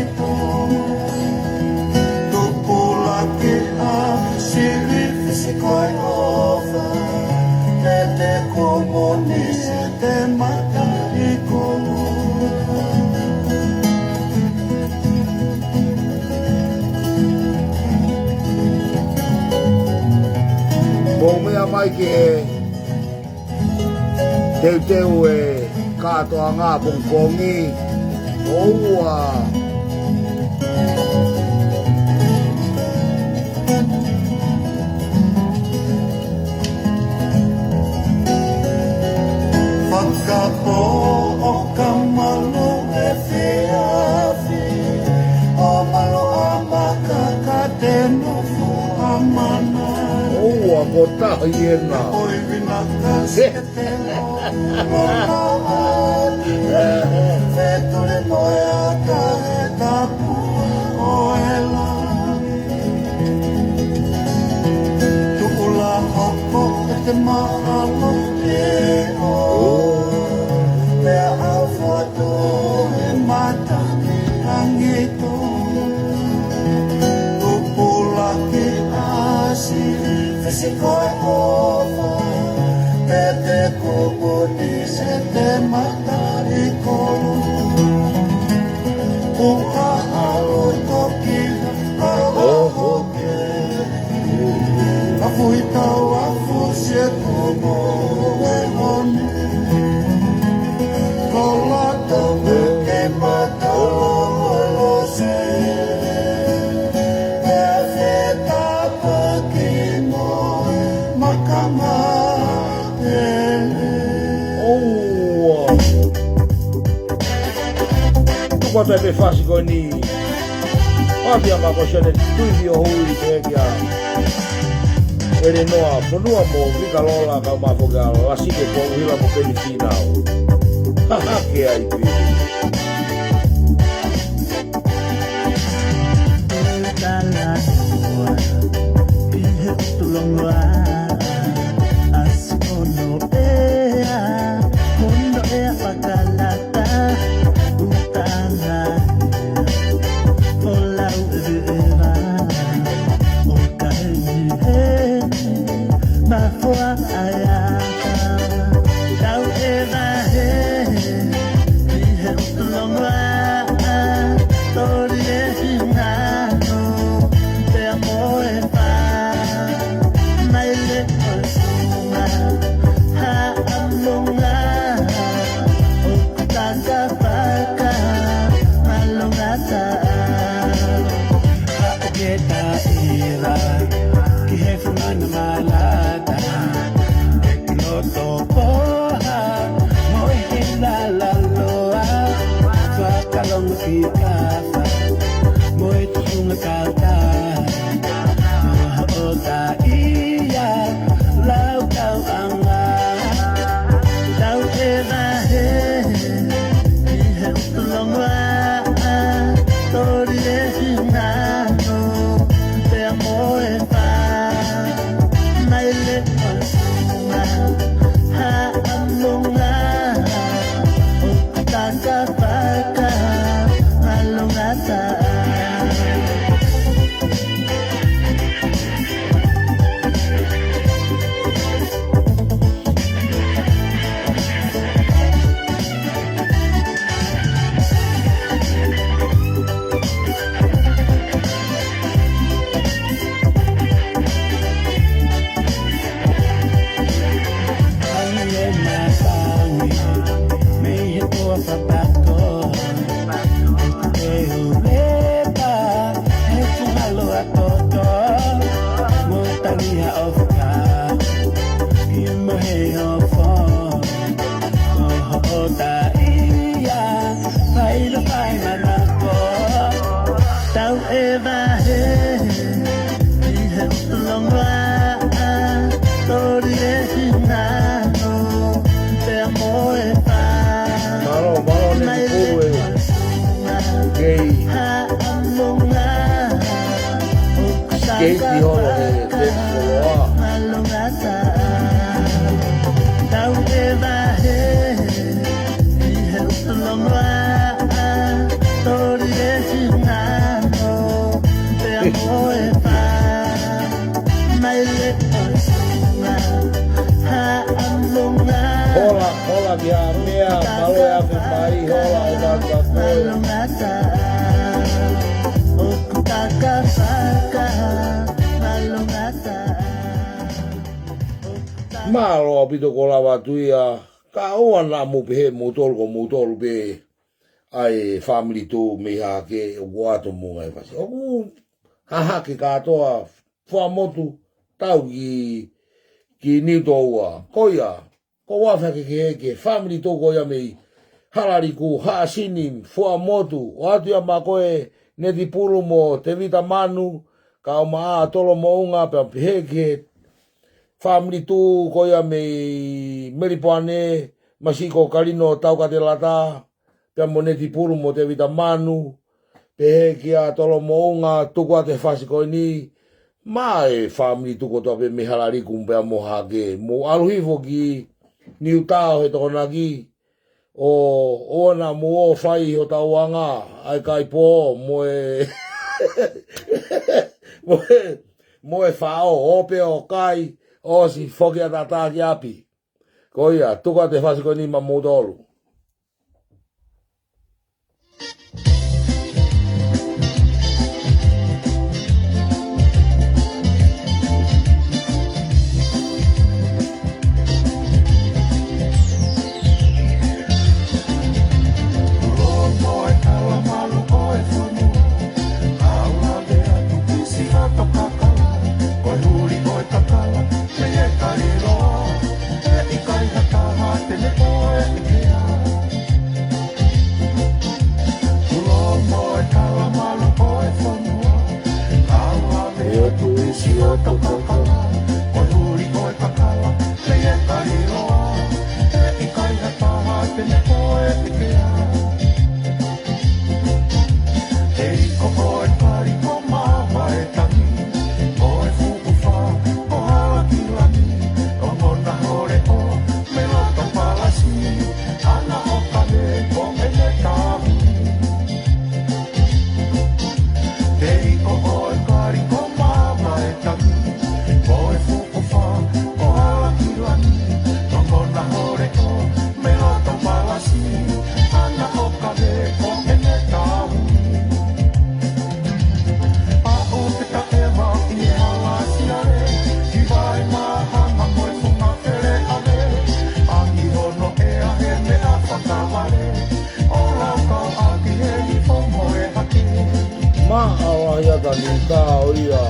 Tupulaki ʻa Sili Fisikoeʻofa, pea te kumuni ʻete mataʻikolo. Mou meʻa mai ki he teuteu e kātoanga pongipongi. ʻOua. Fakapō ʻo ka malu efiafi, ʻo malu ʻa maka ka te nofo ʻa mana. ʻOua, ko tahi ena. Poi vinaka se te lo lo na ati, fetuli mo e ata he tapu ʻo e la. Tuʻu la hoko ʻete mahalo ʻi ʻoa, pea ʻalu fotu e matangi angi. Tupulaki ʻa Sili Fisikoeʻofa, pea te kumuni ʻete mataʻikolo. Kuo ka ʻalu toki ka ʻoho ke. Ka fuitau a fusi e kumu e honi. Ko lato ke mata o lo se. Pea fetapaki mo e makama. ʻOua. Tuku atu e fasi ko eni. ʻApia ma ko Sione Tuiviʻohui pea kia Elenoa Fonua mo Vika Lola, kau mafoki ʻa Lasike ko Uhila mo Peni Finau. Hahake ai pē. Tala ua, ʻi he ʻutu longoaʻa, ʻasi ʻo noʻea, mo noʻea fakalata, utanga, ʻo lau e veʻeva, ʻo ka heni heni, ma foa ʻa e ata, tau ʻeva he, ʻi he ʻutu longoaʻa, toli e hingano, pea mo e pā, mai le o sunga, ha a monga, o kutaka paka, ma longa ta, ha o ke ta ʻeva, ki he funga na malata, Mo he ofo, ko hoʻo taʻi ia, fai lo fai manako, tau ʻeva he, ʻi he ʻutu longoaʻa, tori e hinano, pea mo e pā. Mālō, mālō, Neti Pulu e. Kei. Haʻamonga, Kei ki holo he Neti Pulu a. Hola, hola, kia mea, mālō e afe mai, hola, hola, ka koe. Mālō ʻaupito ko lava atu ia, ka ʻoua naʻa mou pehē moutolu ko moutolu pē ʻa e fāmili tū mei Hahake ʻoku ʻoatu mo e ngaahi fasi. ʻOku Hahake kātoa, Fuaʻamotu, tau ki, ki Niutōua. Ko ia, ko ʻeku afe ke, ke, ke fāmili tū ko ia mei Halaliku, Haʻasini, Fuaʻamotu, ʻoatu ia maʻa koe Neti Pulu mo Tevita Manu, kae ʻumaʻā Tolo Moʻunga, pea pehē ki he fāmili tū ko ia mei Melipoane, masiʻi ko Kalino Taukatelata, pea mo Neti Pulu mo Tevita Manu, pehē kia Tolo Moʻunga, tuku atu e fasi ko eni, maʻa e fāmili tū kotoa pē mei Halaliku pea mo Hahake, mou ʻalu hifo ki Niutao he Tokonaki, ʻo, ʻoua naʻa mou ō fai hotau anga, ʻa e kaipō, mo e, mo e, mo e faʻo, ō pē ʻo kai, ʻosi foki ʻataʻatā ki ʻapi. Ko ia, tuku atu e fasi ko eni maʻa moutolu. Maʻalahi ʻa Tani ka ʻo ia.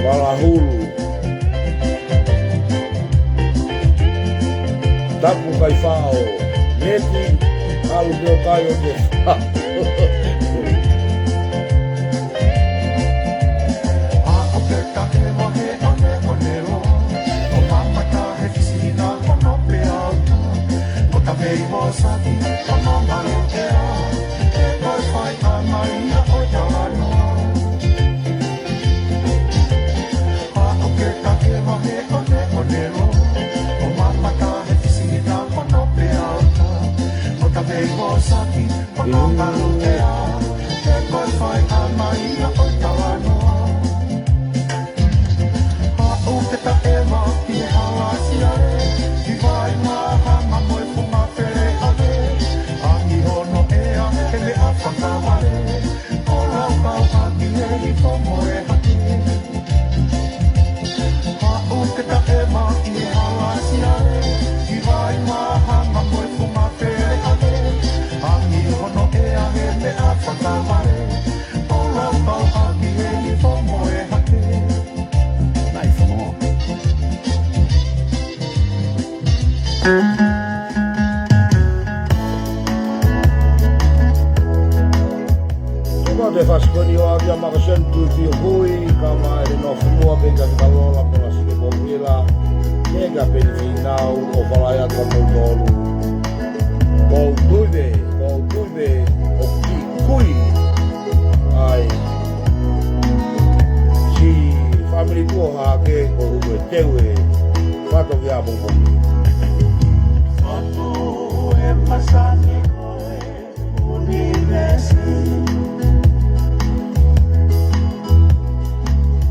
Valahulu. Tapu kai faʻo. Neti, ʻalu ke ʻo kai ʻo te. Tuku atu e fasi ko eni ʻo Avia Makaseni Tuʻifiuhui, ka mai le no funua pe ka ka lola mo la sike ko vila, pe ka peni finau ʻo falai atu mo tolu. Ko Tuive, ko Tuive, ʻo ki kui. ʻAi. Si family tuʻo hake ko Hue Teue. Fato ki a popo. Fatu e masani ko e univesi.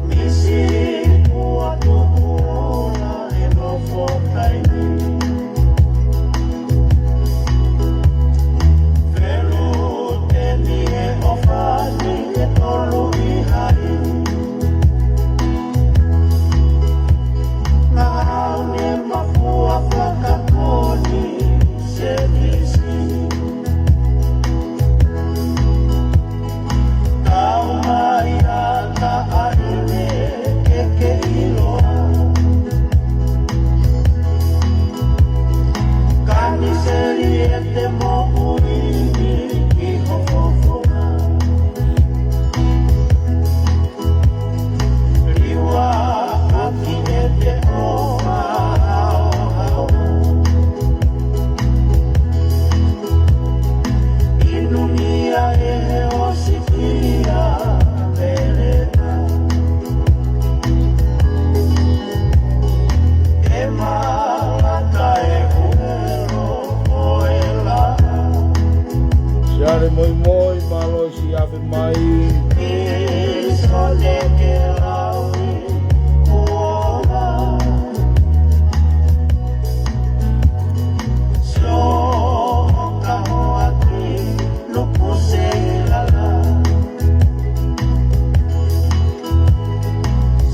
Misi ua tuku ola e nofo taimi. Felu teni e ʻofa ni e tolu i hai. Ngahau ne mafua fakakoni se misi. Kau mai a ka a ine ke ke iloa. Kaniseli e te moʻui ni ki ho fofonga. Liua ʻaki e te ʻofa haohaoa. Inumia e he ʻosi kia Peleta. E malata e huelo ʻo e la. Siale moimoi, mālō e siʻi afe mai. Iso ne ke lau i kuonga. Sio ka hoaki nuku se i lala.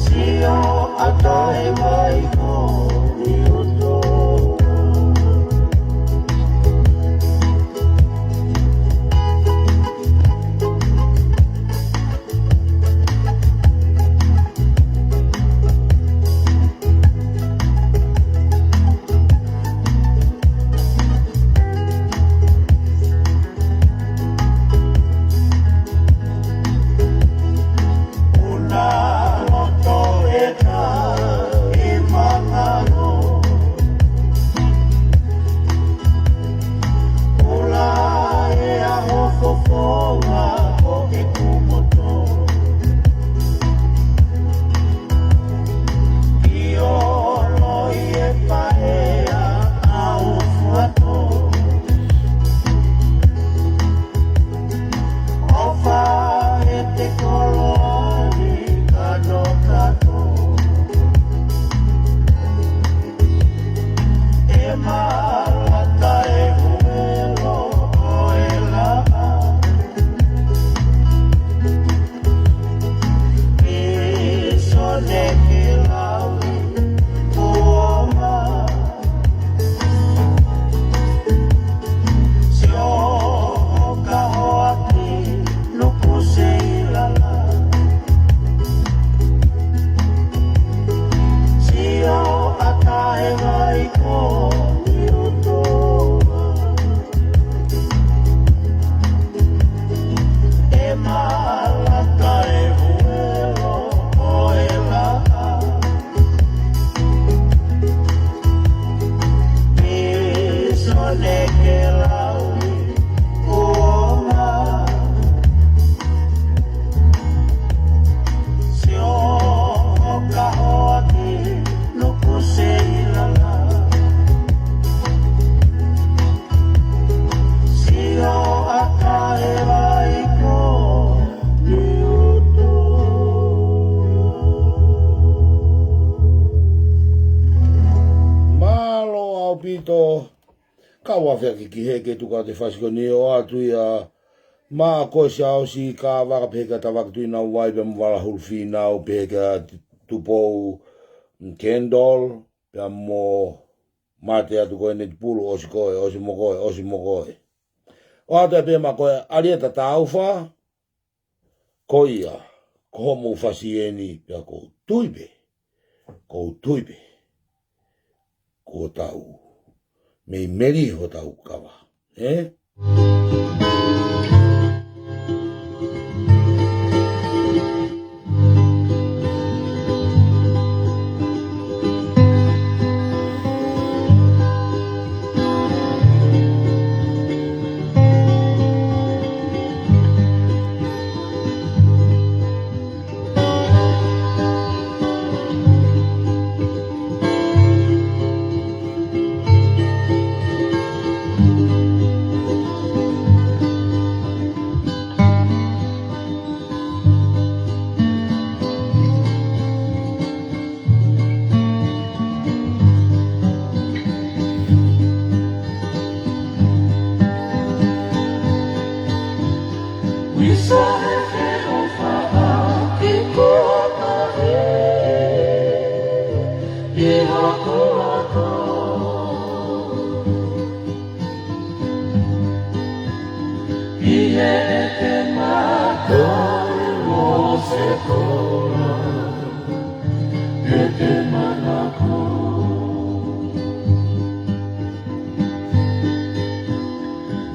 Sio ata e vai ko ni utu. Una loto e ka i mangano. Ula e aho fofonga o e kumoto. Ki o loi e paea au fuato. ʻOfa e te koloa ni kanokato. E malata e huelo ʻo e la. Iso ne ke lau i kuonga. Sio ka hoaki nuku se i lala. Sio ata e vai ko ni utu. E malata e huelo ʻo e la. Iso ne ke lau i kuonga. Sio ka hoaki nuku se i lala. Sio ata e vai ko ni utu. Mālō ʻaupito. Kau afe ʻaki ki he ke tuku atu e fasi ko eni ʻo ʻoatu ia maʻa ko e sia ʻosi ka vaka pehē kia Tavaki Tuʻinavai pea mo Vala Hulu Finau pehē kia Tupou Kendall pea mo Mate atu ko e Netipulu, ʻosi ko e, ʻosi mo ko e, ʻosi mo ko e. ʻOatu pē maʻa ko e ʻAlieta Taufa, ko ia, ko hoʻomou fasi eni pea ko Tuive, ko Tuive, kuo tau. mei meli hotau kava. Ē? Wisa he feʻofaʻaki kuo tohi ʻi hoku loto. ʻI heʻete mata ʻi Mōsese kola, ʻete manako.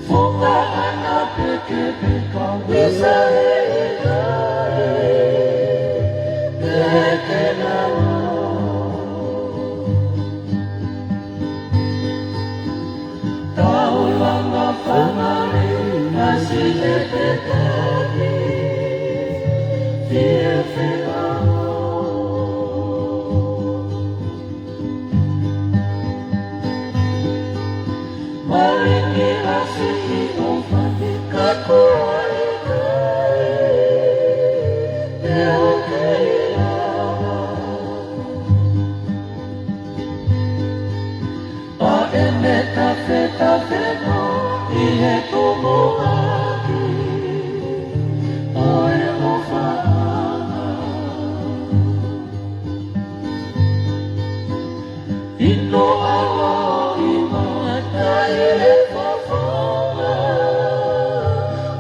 Foka ana pekepeka wisa he ʻikai te ke nau. Taulanga fanali nasi e te tahi fie feʻao. Malingi ʻa siʻi ʻofa ni ka ko ai kai te o kei lava. Pea ʻe meta feta feta ʻi he tomoaki ʻo e ʻofaʻanga. ʻIno ʻa loʻi mata ʻi he fofonga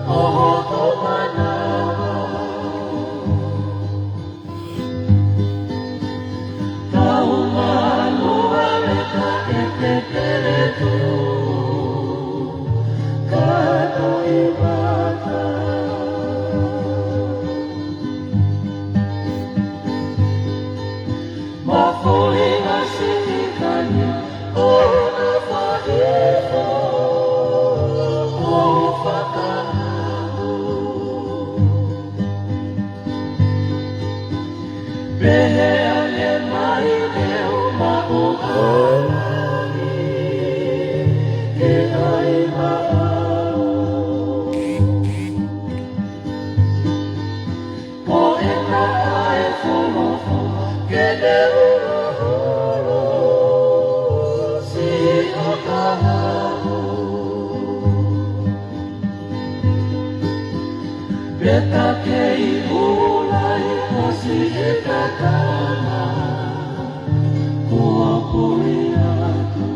ʻo hoto manava. Tau mālō ʻa e ka e pepele tu ka toʻi mata. Mafuliʻa siʻi kanya ʻo na fahi fo ʻo fakahū. Pehē ange mai ʻe u maʻu ʻa langi ke ʻai maʻau. Ko e naʻa e folofola ke ne uloholo siʻo kahaʻu. Pea ta kei ʻulai ʻo siʻi kakana kuo puli atu.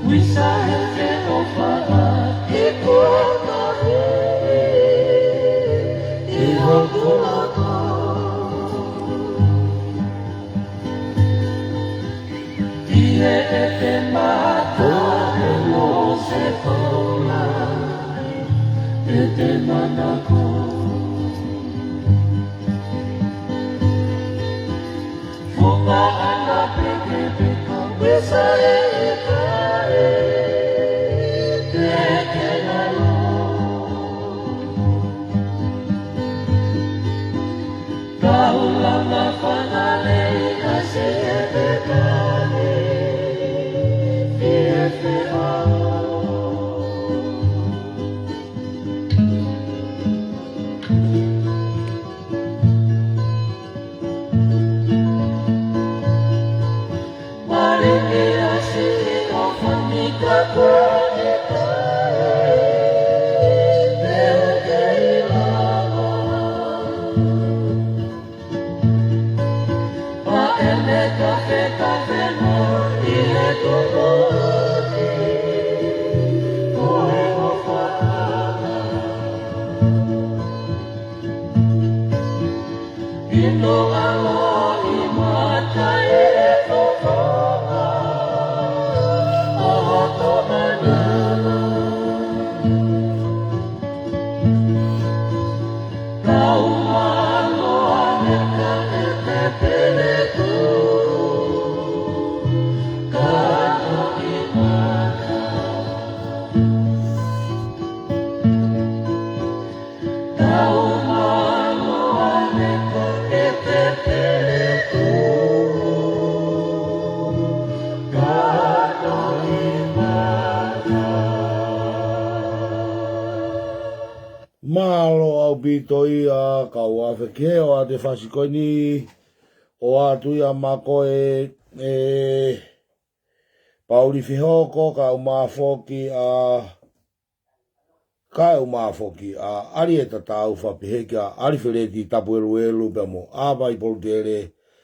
Wisa he feʻofaʻaki kuo tohi ʻi hoku loto. ʻI heʻete mata ʻi Mōsese kola, ʻete manako. Foka ana pekepeka wisa he ʻikai te ke nau. Ka Mālō ʻaupito ia, kau afekehe ʻo ʻete fasi ko eni, ʻoatu ia maʻa koe ʻe Pauli Fehoko, kae ʻumaʻā foki ʻa, kae ʻumaʻā foki ʻa ʻAlieta Taufa, pehē kia ʻAlifeleti Tapueluelu pea mo ʻAvai Polutele,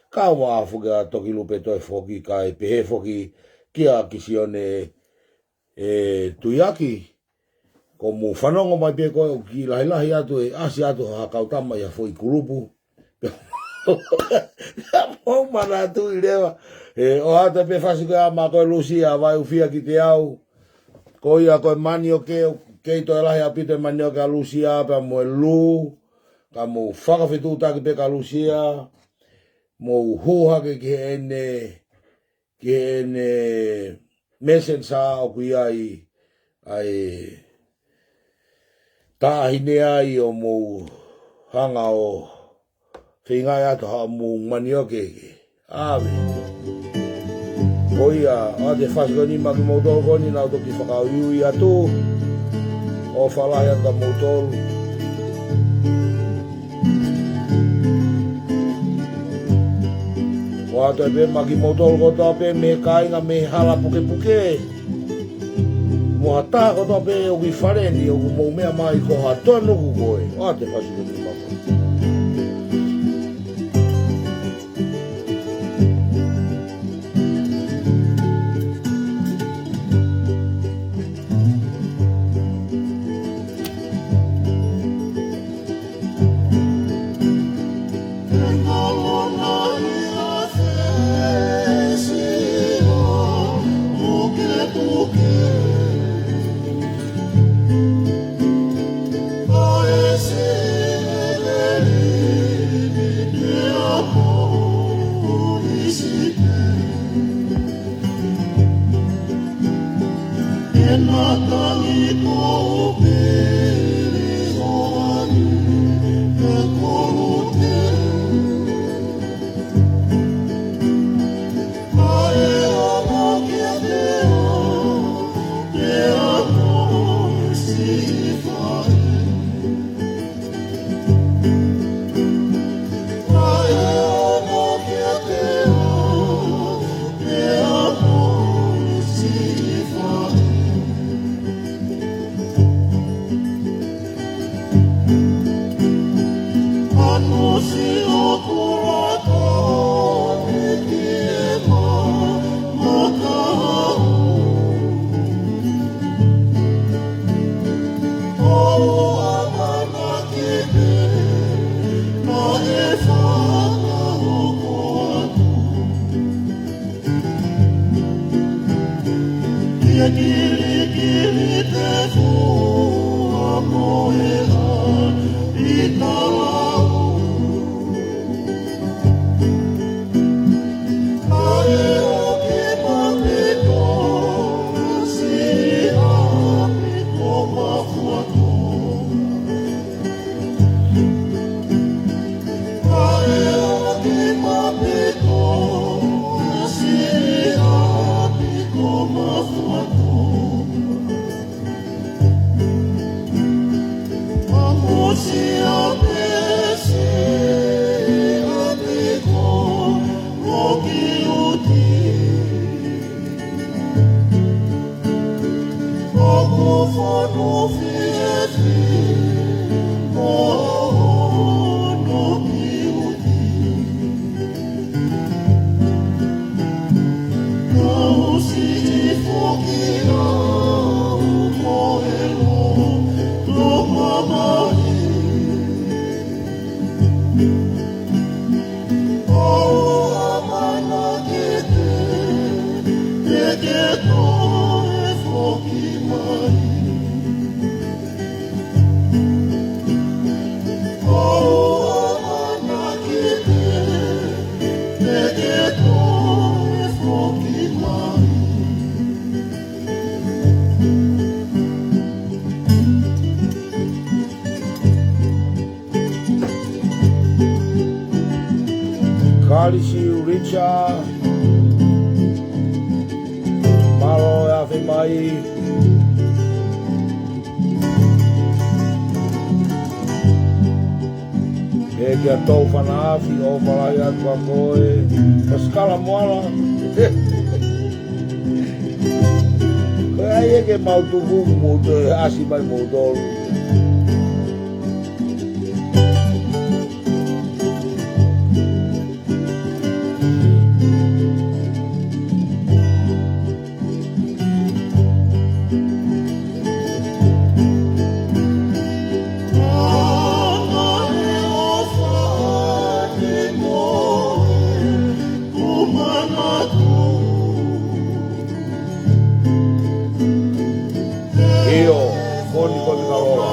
kae ʻumaʻā foki ʻa Toki Lupe Toe Foki, kae pehē foki kia Kisione ʻe Tuiaki. Ko mou fanongo mai pē ko ē ʻoku kiʻi lahilahi atu ʻe ʻasi atu ha kau tama ʻi ha foʻi kulupu. Pea mou manatuʻi leva. ʻE, ʻoatu pē fasi ko ia maʻa koe Lusia Vaiufia kiate au. Ko ia ko e manioke, kei toe lahi ʻaupito e manioke ʻa Lusia pea mo e lū. Ka mou fakafetuʻutaki pē kia Lusia. Mou hū hake ki heʻene ki heʻene Messenger ʻoku ʻi ai ʻa e taʻahine ai ʻo mou hanga ʻo feingaʻi atu haʻamou manioke ke ʻave. Ko ia, ʻoatu e fasi ko eni maʻa kimoutolu ko eni naʻa ku toki fakauiui atu. ʻOfa lahi atu kia moutolu. ʻOatu pē maʻa kimoutolu kotoa pē mei he kāinga mei he hala pukepuke. Mo ha taha kotoa pē ʻoku ʻi fale ni ʻoku mou meʻa mai ko ha tonuku ko ē. ʻOatu e fasi ko eni maʻa moutolu. Kalisi Richard, mālō e afe mai. Pehē kia Toufanaafi, ʻofa lahi atu kia koe. Pasikala Moala. Ko e ʻai ē ke mau tuku mo toe ʻasi mai mo tolu. ʻIo, koni koni ka lola.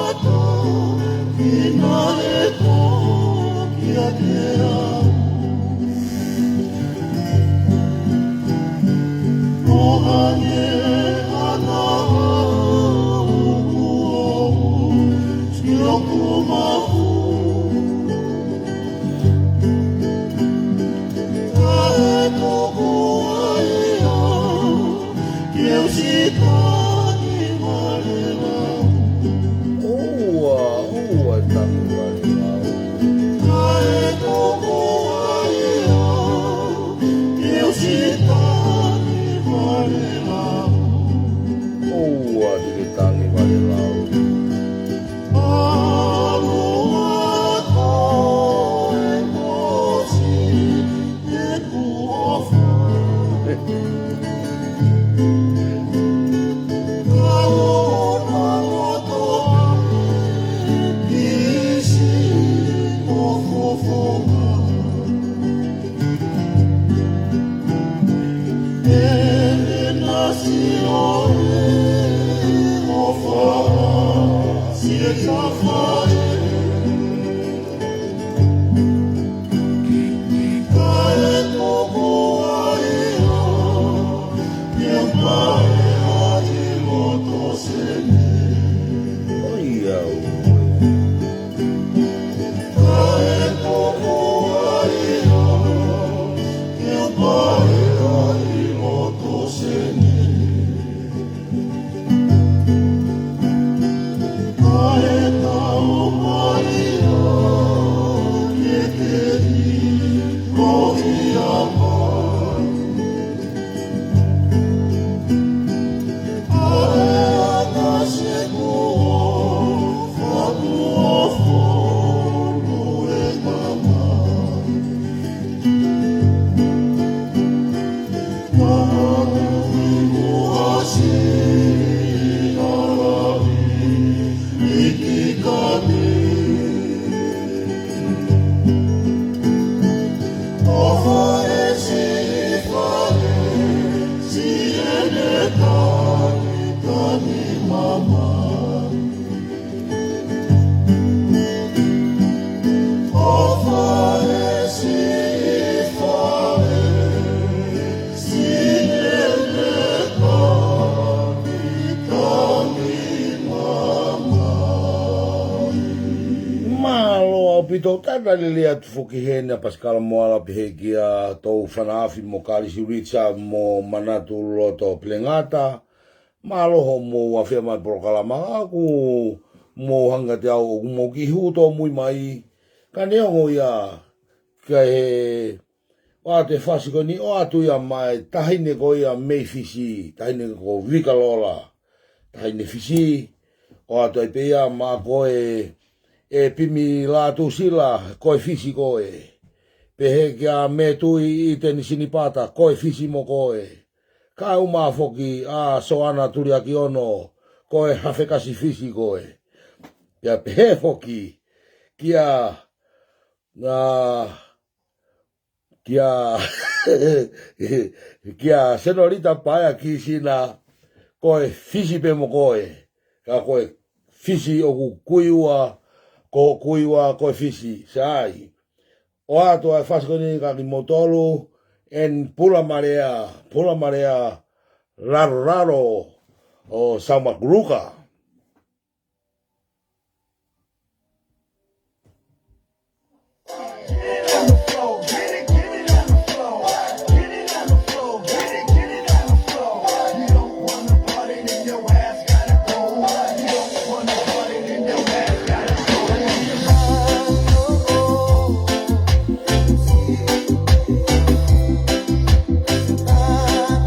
ʻOua, ʻoua, Tangi Valelau. ʻOua, Tangi Valelau. Mālō ʻaupito, talitali lelei atu foki heni ʻa Pasikala Moala pehē kia Toufanaafi mo Kalisi Richard mo Manatu Loto Pelenga. Mālō hoʻomou afe mai polokalama, ʻoku mou hanga ʻe au ʻoku mou kiʻi hū tōmui mai. Ka neongo ia, ka ʻi he ʻoatu e fasi ko eni, ʻoatu ia maʻa e taʻahine ko ia mei Fisi, taʻahine ko Vikalola, taʻahine Fisi, ʻoatu ai pē ia maʻa koe, ʻe Pimi Lātūsila, ko e Fisi koe. Pehē kia Metui ʻi Tenisini Pata, ko e Fisi mo koe. Kae ʻumaʻā foki ʻa Soana Tuliakiono, ko e Hafekasi Fisi koe. Pea pehē foki kia ʻa, kia, kia Senolita Paea Kisina, ko e Fisi pē mo koe, ka ko e Fisi ʻoku kui ua, ko kui ua ko e Fisi, sai. ʻOatu ʻa e fasi ko eni kia kimoutolu, ʻeni Pula Malea, Pula Malea, Lalo Lalo, ʻo Samakuluka.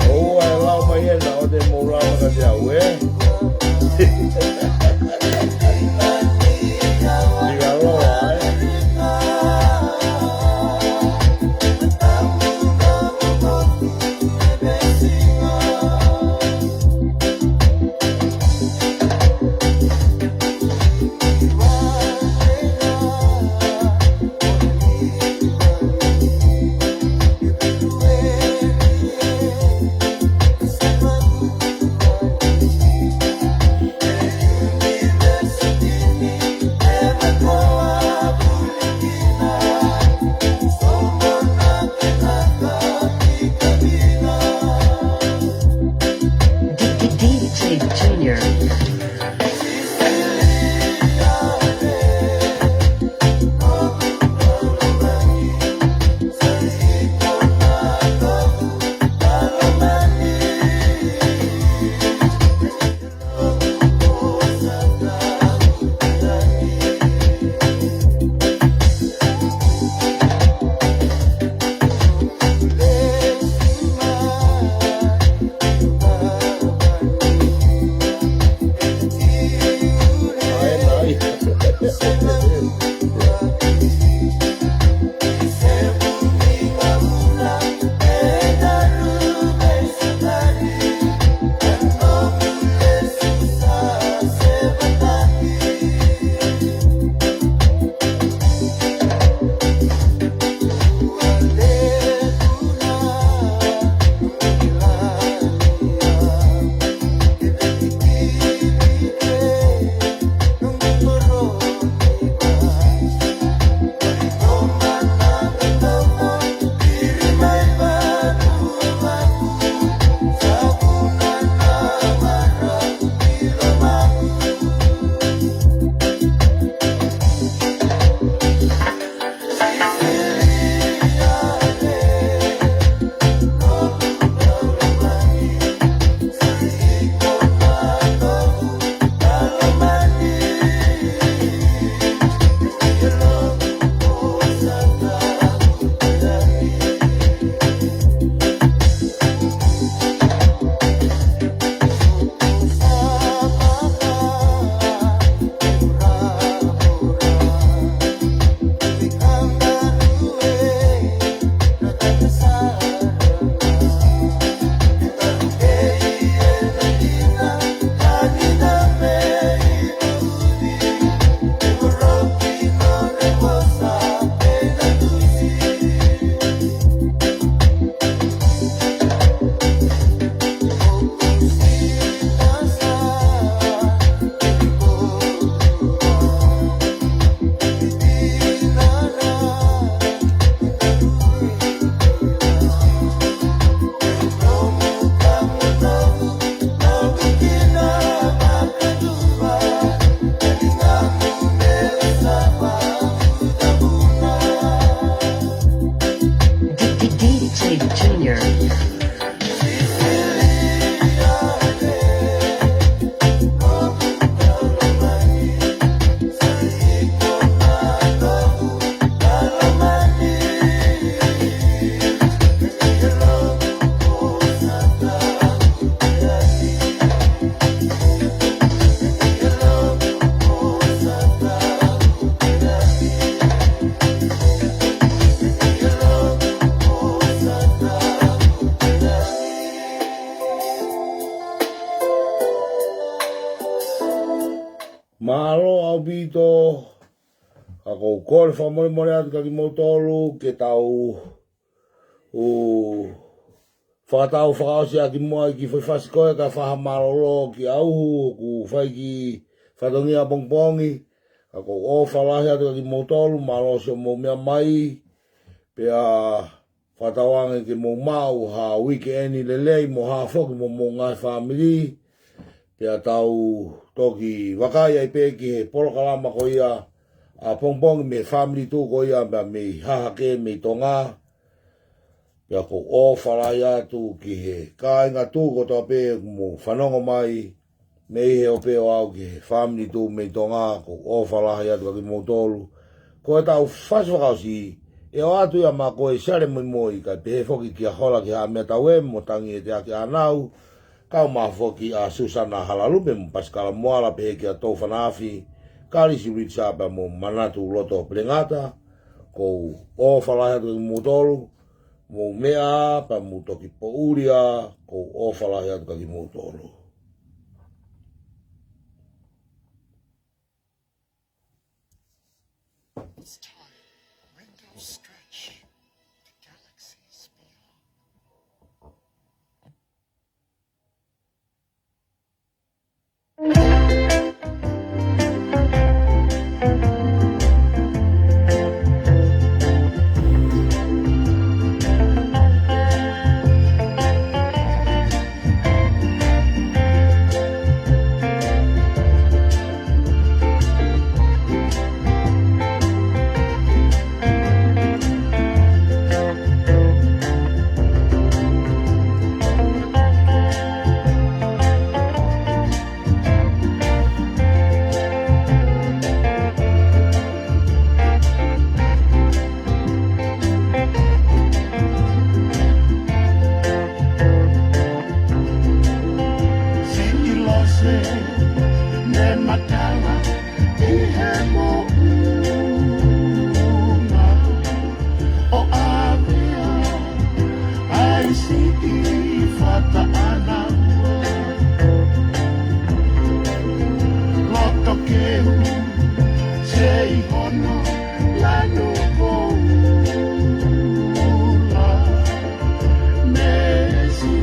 ʻOua ʻe lau mai ena ʻo te mou lau mai kiate au, ē? Ika loa, ē? D J Junior. D J Junior. Mālō ʻaupito, ʻOku ou kole fakamolemole atu kia kimoutolu ke tau ʻū fakatau fakaʻosi ʻaki muʻa ʻa e kiʻi foʻi fasi ko ē kae fai ha mālōlō ki ʻaʻaku ʻoku fai e kiʻi fatongia ʻapongipongi. Ka ʻoku ou ʻofa lahi atu kia kimoutolu, mālō siʻomou meʻa mai. Pea fakatauange ke mou maʻu ha uike ʻeni lelei mo ha foki mo homou ngaahi fāmili. Pea tau toki vakai ai pē ki he polokalama ko ia ʻapongipongi mei he Family Tuʻu ko ia pea mei Hahake mei Tonga. Pea ʻoku ou ʻofa lahi atu ki he kāinga tuʻu kotoa pē ʻoku mou fanongo mai mei he ope ʻo aʻu ki he Family Tuʻu mei Tonga, ʻoku ou ʻofa lahi atu kia kimoutolu. Ko ʻetau fasi fakaʻosi, ʻe ʻoatu ia maʻa koe Sale Moimoi, kae pehē foki kia Hola ki Haʻamea Tauē mo Tangi ʻEteaki ʻĀnau, kau mai foki ʻa Susana Halalupe mo Pasikala Moala, pehē kia Tou Fanaafi, Kalisi Ritsa pea mo Manatu Loto Pelengata. ʻOku ou ʻofa lahi atu kia kimoutolu, mou meʻa pea mou toki poʻuli ā, ʻoku ou ʻofa lahi atu kia kimoutolu. This time, windows stretch to galaxies beyond. Siʻi Lose ne matala ʻi he moʻunga ʻo ʻAvea, ʻa e siʻi fata ʻana ua. Loto keu, sei hono lanu koula. Mesi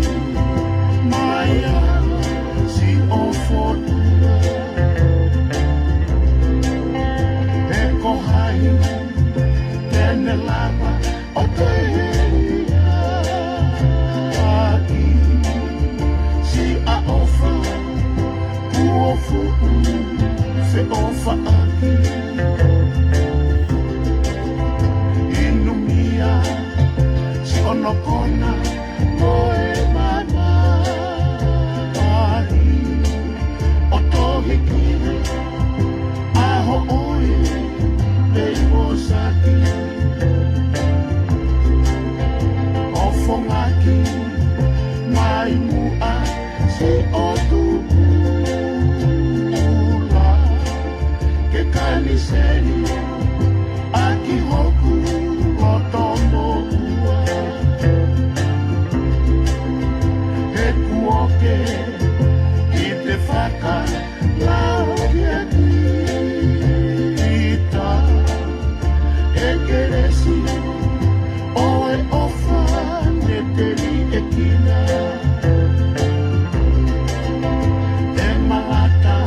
mai ʻa siʻo fotu. He ko hai te ne lava ʻo toe heli ʻaki siʻa ʻofa kuo fuʻu feʻofaʻaki. Inumia siʻono kona mo e mamahi ʻo tohi ki he ʻaho ʻo e leimosaki. ʻO fongaki mai muʻa siʻo tupula ke kaniseli ʻaki hoku loto moʻua. He kuo ke ʻite faka lau kia kita ʻe kelesi ʻo e ʻofa ne teli ʻe kina. ʻE malata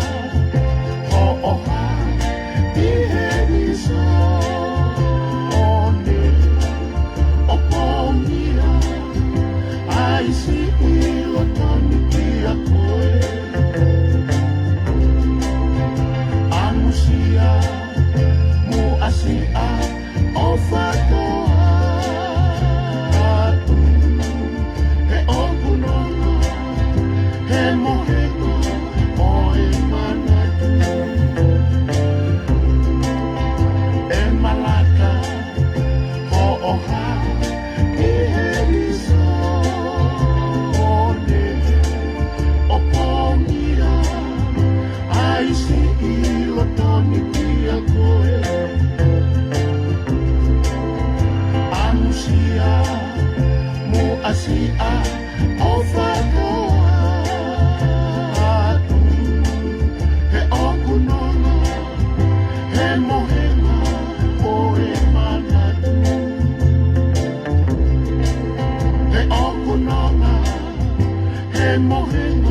hoʻo hā ʻi he visone ʻo pongia ʻa e siʻi loto ni kia koe. ʻAmusia muʻa siʻa ʻofa toa atu. He ʻoku nonga he mohenga ʻo e manatu. ʻE malata hoʻo hā ʻi he visone ʻo pongia ʻa e siʻi loto ni kia koe. ʻAmusia muʻa siʻa ʻofa toa atu. He ʻoku nonga he mohenga mohe